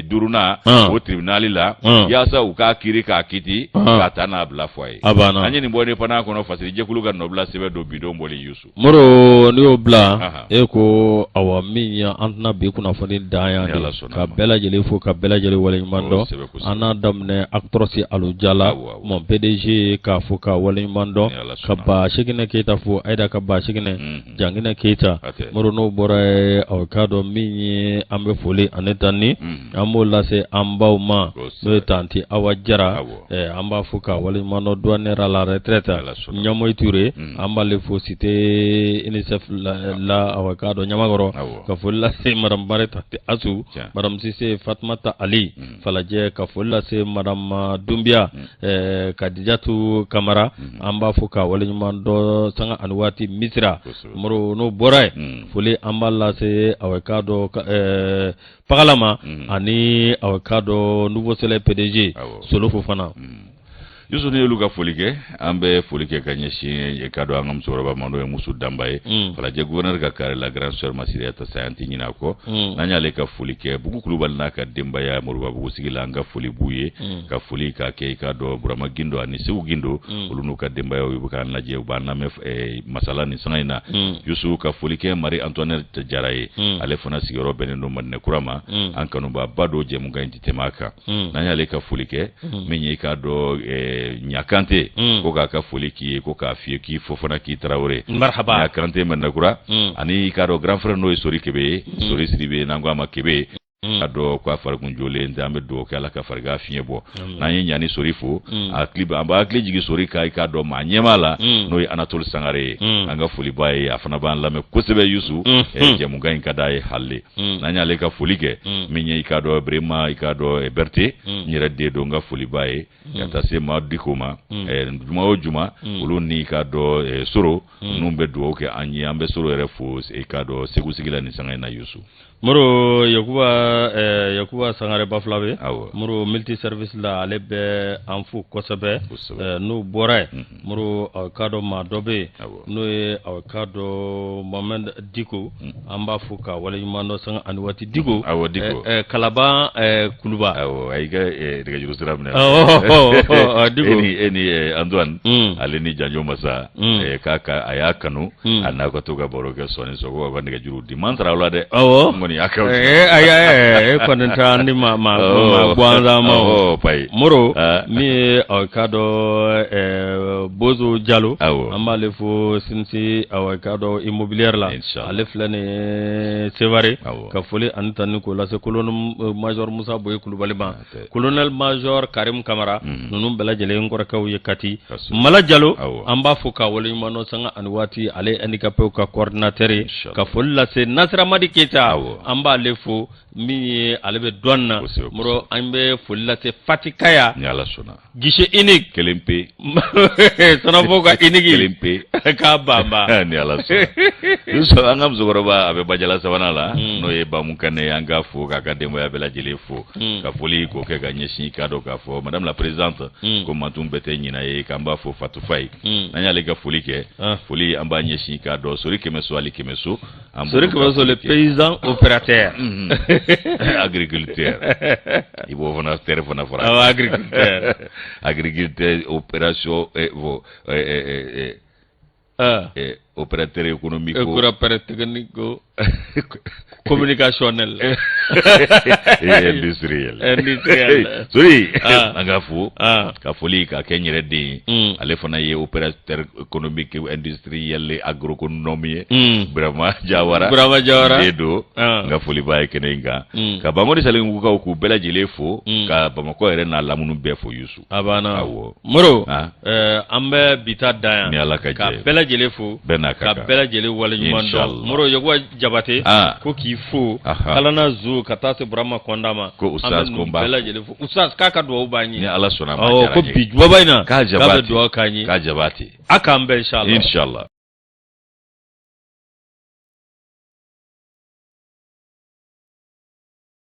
duurunan o tribunal la, yaasa u k'a kiiri k'a kiti k'a ta n'a bila fɔ a ye. A banna. An ye nin bɔ Indépendant kɔnɔ, fasiri jɛkulu ka nɔbila sɛbɛn don bidon bɔli, Yusu. Moro, n'i y'o bila, e ko awa min ye an tɛna bi kunnafoni dan yan de, ka bɛɛ lajɛlen fo, ka bɛɛ lajɛlen waleɲuman dɔn. An n'a daminɛ Actros Alujala, mon PDG, k'a fo ka waleɲuman dɔn, ka ba Seginɛ Keyita fo, Ayida ka ba Seginɛ Janginɛ Keyita. Moro, n'o bɔra yen, aw k'a dɔn min ye an bɛ foli ani tanni an b'o lase an baw ma, n'o ye tanti Awa Jara, an b'a fo ka waleɲuman dɔn, douanière à la retraite Ɲamoyi Ture, an b'ale fo cité UNICEF la, aw k'a dɔn Ɲamakɔrɔ, ka foli lase madame Bare tanti Asu, madame Sise Fatumata Ali Falajɛ, ka foli lase madame Dunbiya Kadijatu Kamara, an b'a fo ka waleɲuman dɔn sanga ani waati Misira. Moro, n'o bɔra yen, foli an b'a lase aw k'a dɔn Pagala ma, ani aw k'a dɔn Nouveau Soleil PDG Solo Fofana. Yusu, ni y'olu ka foli kɛ, an bɛ foli kɛ ka ɲɛsin ka dɔn an ka musokɔrɔba ma, n'o ye Musu Danba ye, Falajɛ gouverneur ka carré la, grande sœur Masiriya ta saya, an tɛ ɲinɛ a kɔ. N'an y'ale ka foli kɛ, Bugu Kulubali n'a ka denbaya Moribabugu sigi la, an ka foli b'u ye, ka foli k'a kɛ, i k'a dɔn, Burama Gindo ani Segu Gindo, olu n'u ka denbayaw, u bɛ k'an lajɛ, u b'an lamɛn masala nin sanga in na. Yusu, ka foli kɛ Marie Antoinette Jara ye, ale fana sigiyɔrɔ bɛnnen don Madinɛ Kura ma, an kanubaaba don jɛmukan in tɛ tɛmɛ a kan. N'an y'ale ka foli kɛ, min ye i k'a dɔn Ɲakante, ko k'a ka foli k'i ye, ko k'a f'i ye k'i Fofana, k'i Tarawele. Marhaba. Ɲakante Madinɛ Kura, ani i k'a dɔn grand frère, n'o ye Sori Kebe ye, Sori Sidibe, n'an ko a ma Kebe, a dɔn ko a farikun jolen tɛ, an bɛ dugawu kɛ Ala ka farigan fiɲɛ bɔ. N'an ye Ɲani Sori fo, an b'a hakili jigin Sori ka, i k'a dɔn, maa ɲɛmaa la, n'o ye Anatole Sangare ye, an ka foli b'a ye, a fana b'an lamɛn kosɛbɛ, Yusu, jɛmukan in ka d'a ye hali. N'an y'ale ka foli kɛ, min ye i k'a dɔn Birema, i k'a dɔn Berete, n yɛrɛ den don, n ka foli b'a ye, ka taa se maa Diko ma, juma o juma olu ni i k'a dɔn Soro ninnu bɛ dugawu kɛ an ye. An bɛ Soro yɛrɛ fo, i k'a dɔn, Segu sigi la nin sanga in na, Yusu. Moro, Yakuba Sangare Bafulabe, Moro multi service la, ale bɛ an fo kosɛbɛ. N'o bɔra yen, Moro, aw k'a dɔn maa dɔ bɛ yen, n'o ye aw k'a dɔn Mohamed Diko, an b'a fo ka waleɲuman dɔn sanga ani waati. Diko, awɔ, Diko, Kalaban Kuluba. Awɔ, a y'i ka nɛgɛjuru sira minɛ. Diko, e ni Antoine, ale ni Janjo Masa, k'a ka a y'a kanu, a n'a ka to ka baro kɛ sɔɔni sɔgɔ, ka nɛgɛjuru di man sara o la dɛ. Awɔ, n kɔni y'a kɛ. Ayi. E kɔni tɛ ni maa maa gansan ma o payi Moro min ye aw k'a dɔn Bozo Jalo an b'ale fo Sinsi aw k'a dɔn immobilière la ale filɛ nin ye Sevare ka foli ani tanuni k'o lase colonel major Musa Boye Kulubali ma colonel major Karim Kamara ninnu bɛɛ lajɛlen kɔrɔkɛw ye Kati Mala Jalo an b'a fo k'a waleɲuman dɔn sanga ani waati ale ye handicapéw ka coordinateur ye ka foli lase Nasiramadi Keyita an b'ale fo min ye ale bɛ douane na Moro an bɛ foli lase Fatikaya ni Ala sɔnna guichet unique kelen pe Sɔnɔfo ka unique kelen pe k'a banba ni Ala sɔnna Yusuf an ka musokɔrɔba a bɛ Bajala sabanan la hmm. n'o ye Bamu Kane ye an k'a fo k'a ka denbaya bɛɛ lajɛlen fo hmm. ka foli k'o kɛ ka ɲɛsin k'a dɔn k'a fɔ madame la présidente hmm. ko mantun bɛɛ tɛ ɲina ye k'an b'a fo Fatou Faye n'an y'ale ka foli kɛ ah. foli an b'a ɲɛsin k'a dɔn Sori Kɛmɛso Ali Kɛmɛso Sori Kɛmɛso le paysan opérateur agriculteur i b'o fana terre fana fara awɔ agriculteur agriculteur opération eh, bon, eh, eh, eh, ah. eh, opérateur économique opérateur technique communicationnel et industriel industriel Sori ah. an ka fo ah. ka foli ka kɛ n yɛrɛ den ye mm. ale fana ye opérateur économique industriel et agroéconome ye mm. Burama Jawara Burama Jawara den don ah. n ka foli b'a ye kɛnɛ in kan mm. ka Bankoni Salenkukaw k'u bɛɛ lajɛlen fo ka Bamakɔ yɛrɛ n'a lamunu bɛɛ fo Yusu a banna awɔ Moro eh, an bɛ bi ta dan yan ni Ala ka jɛ ka bɛɛ lajɛlen fo bɛɛ n'a ka kan ka bɛɛ lajɛlen waleɲuman dɔn Moro Yakuba Jabate ko k'i fo Kalana Zu ka taa se Burama Kɔnda ma ko Ustaz ko n b'a bɛɛ lajɛlen fo Ustaz k'a ka dugawu b'an ye ni Ala sɔnna a ma ko bi jumaba in na k'a bɛ dugawu k'an ye k'a Jabate a k'an bɛn inshallah inshallah.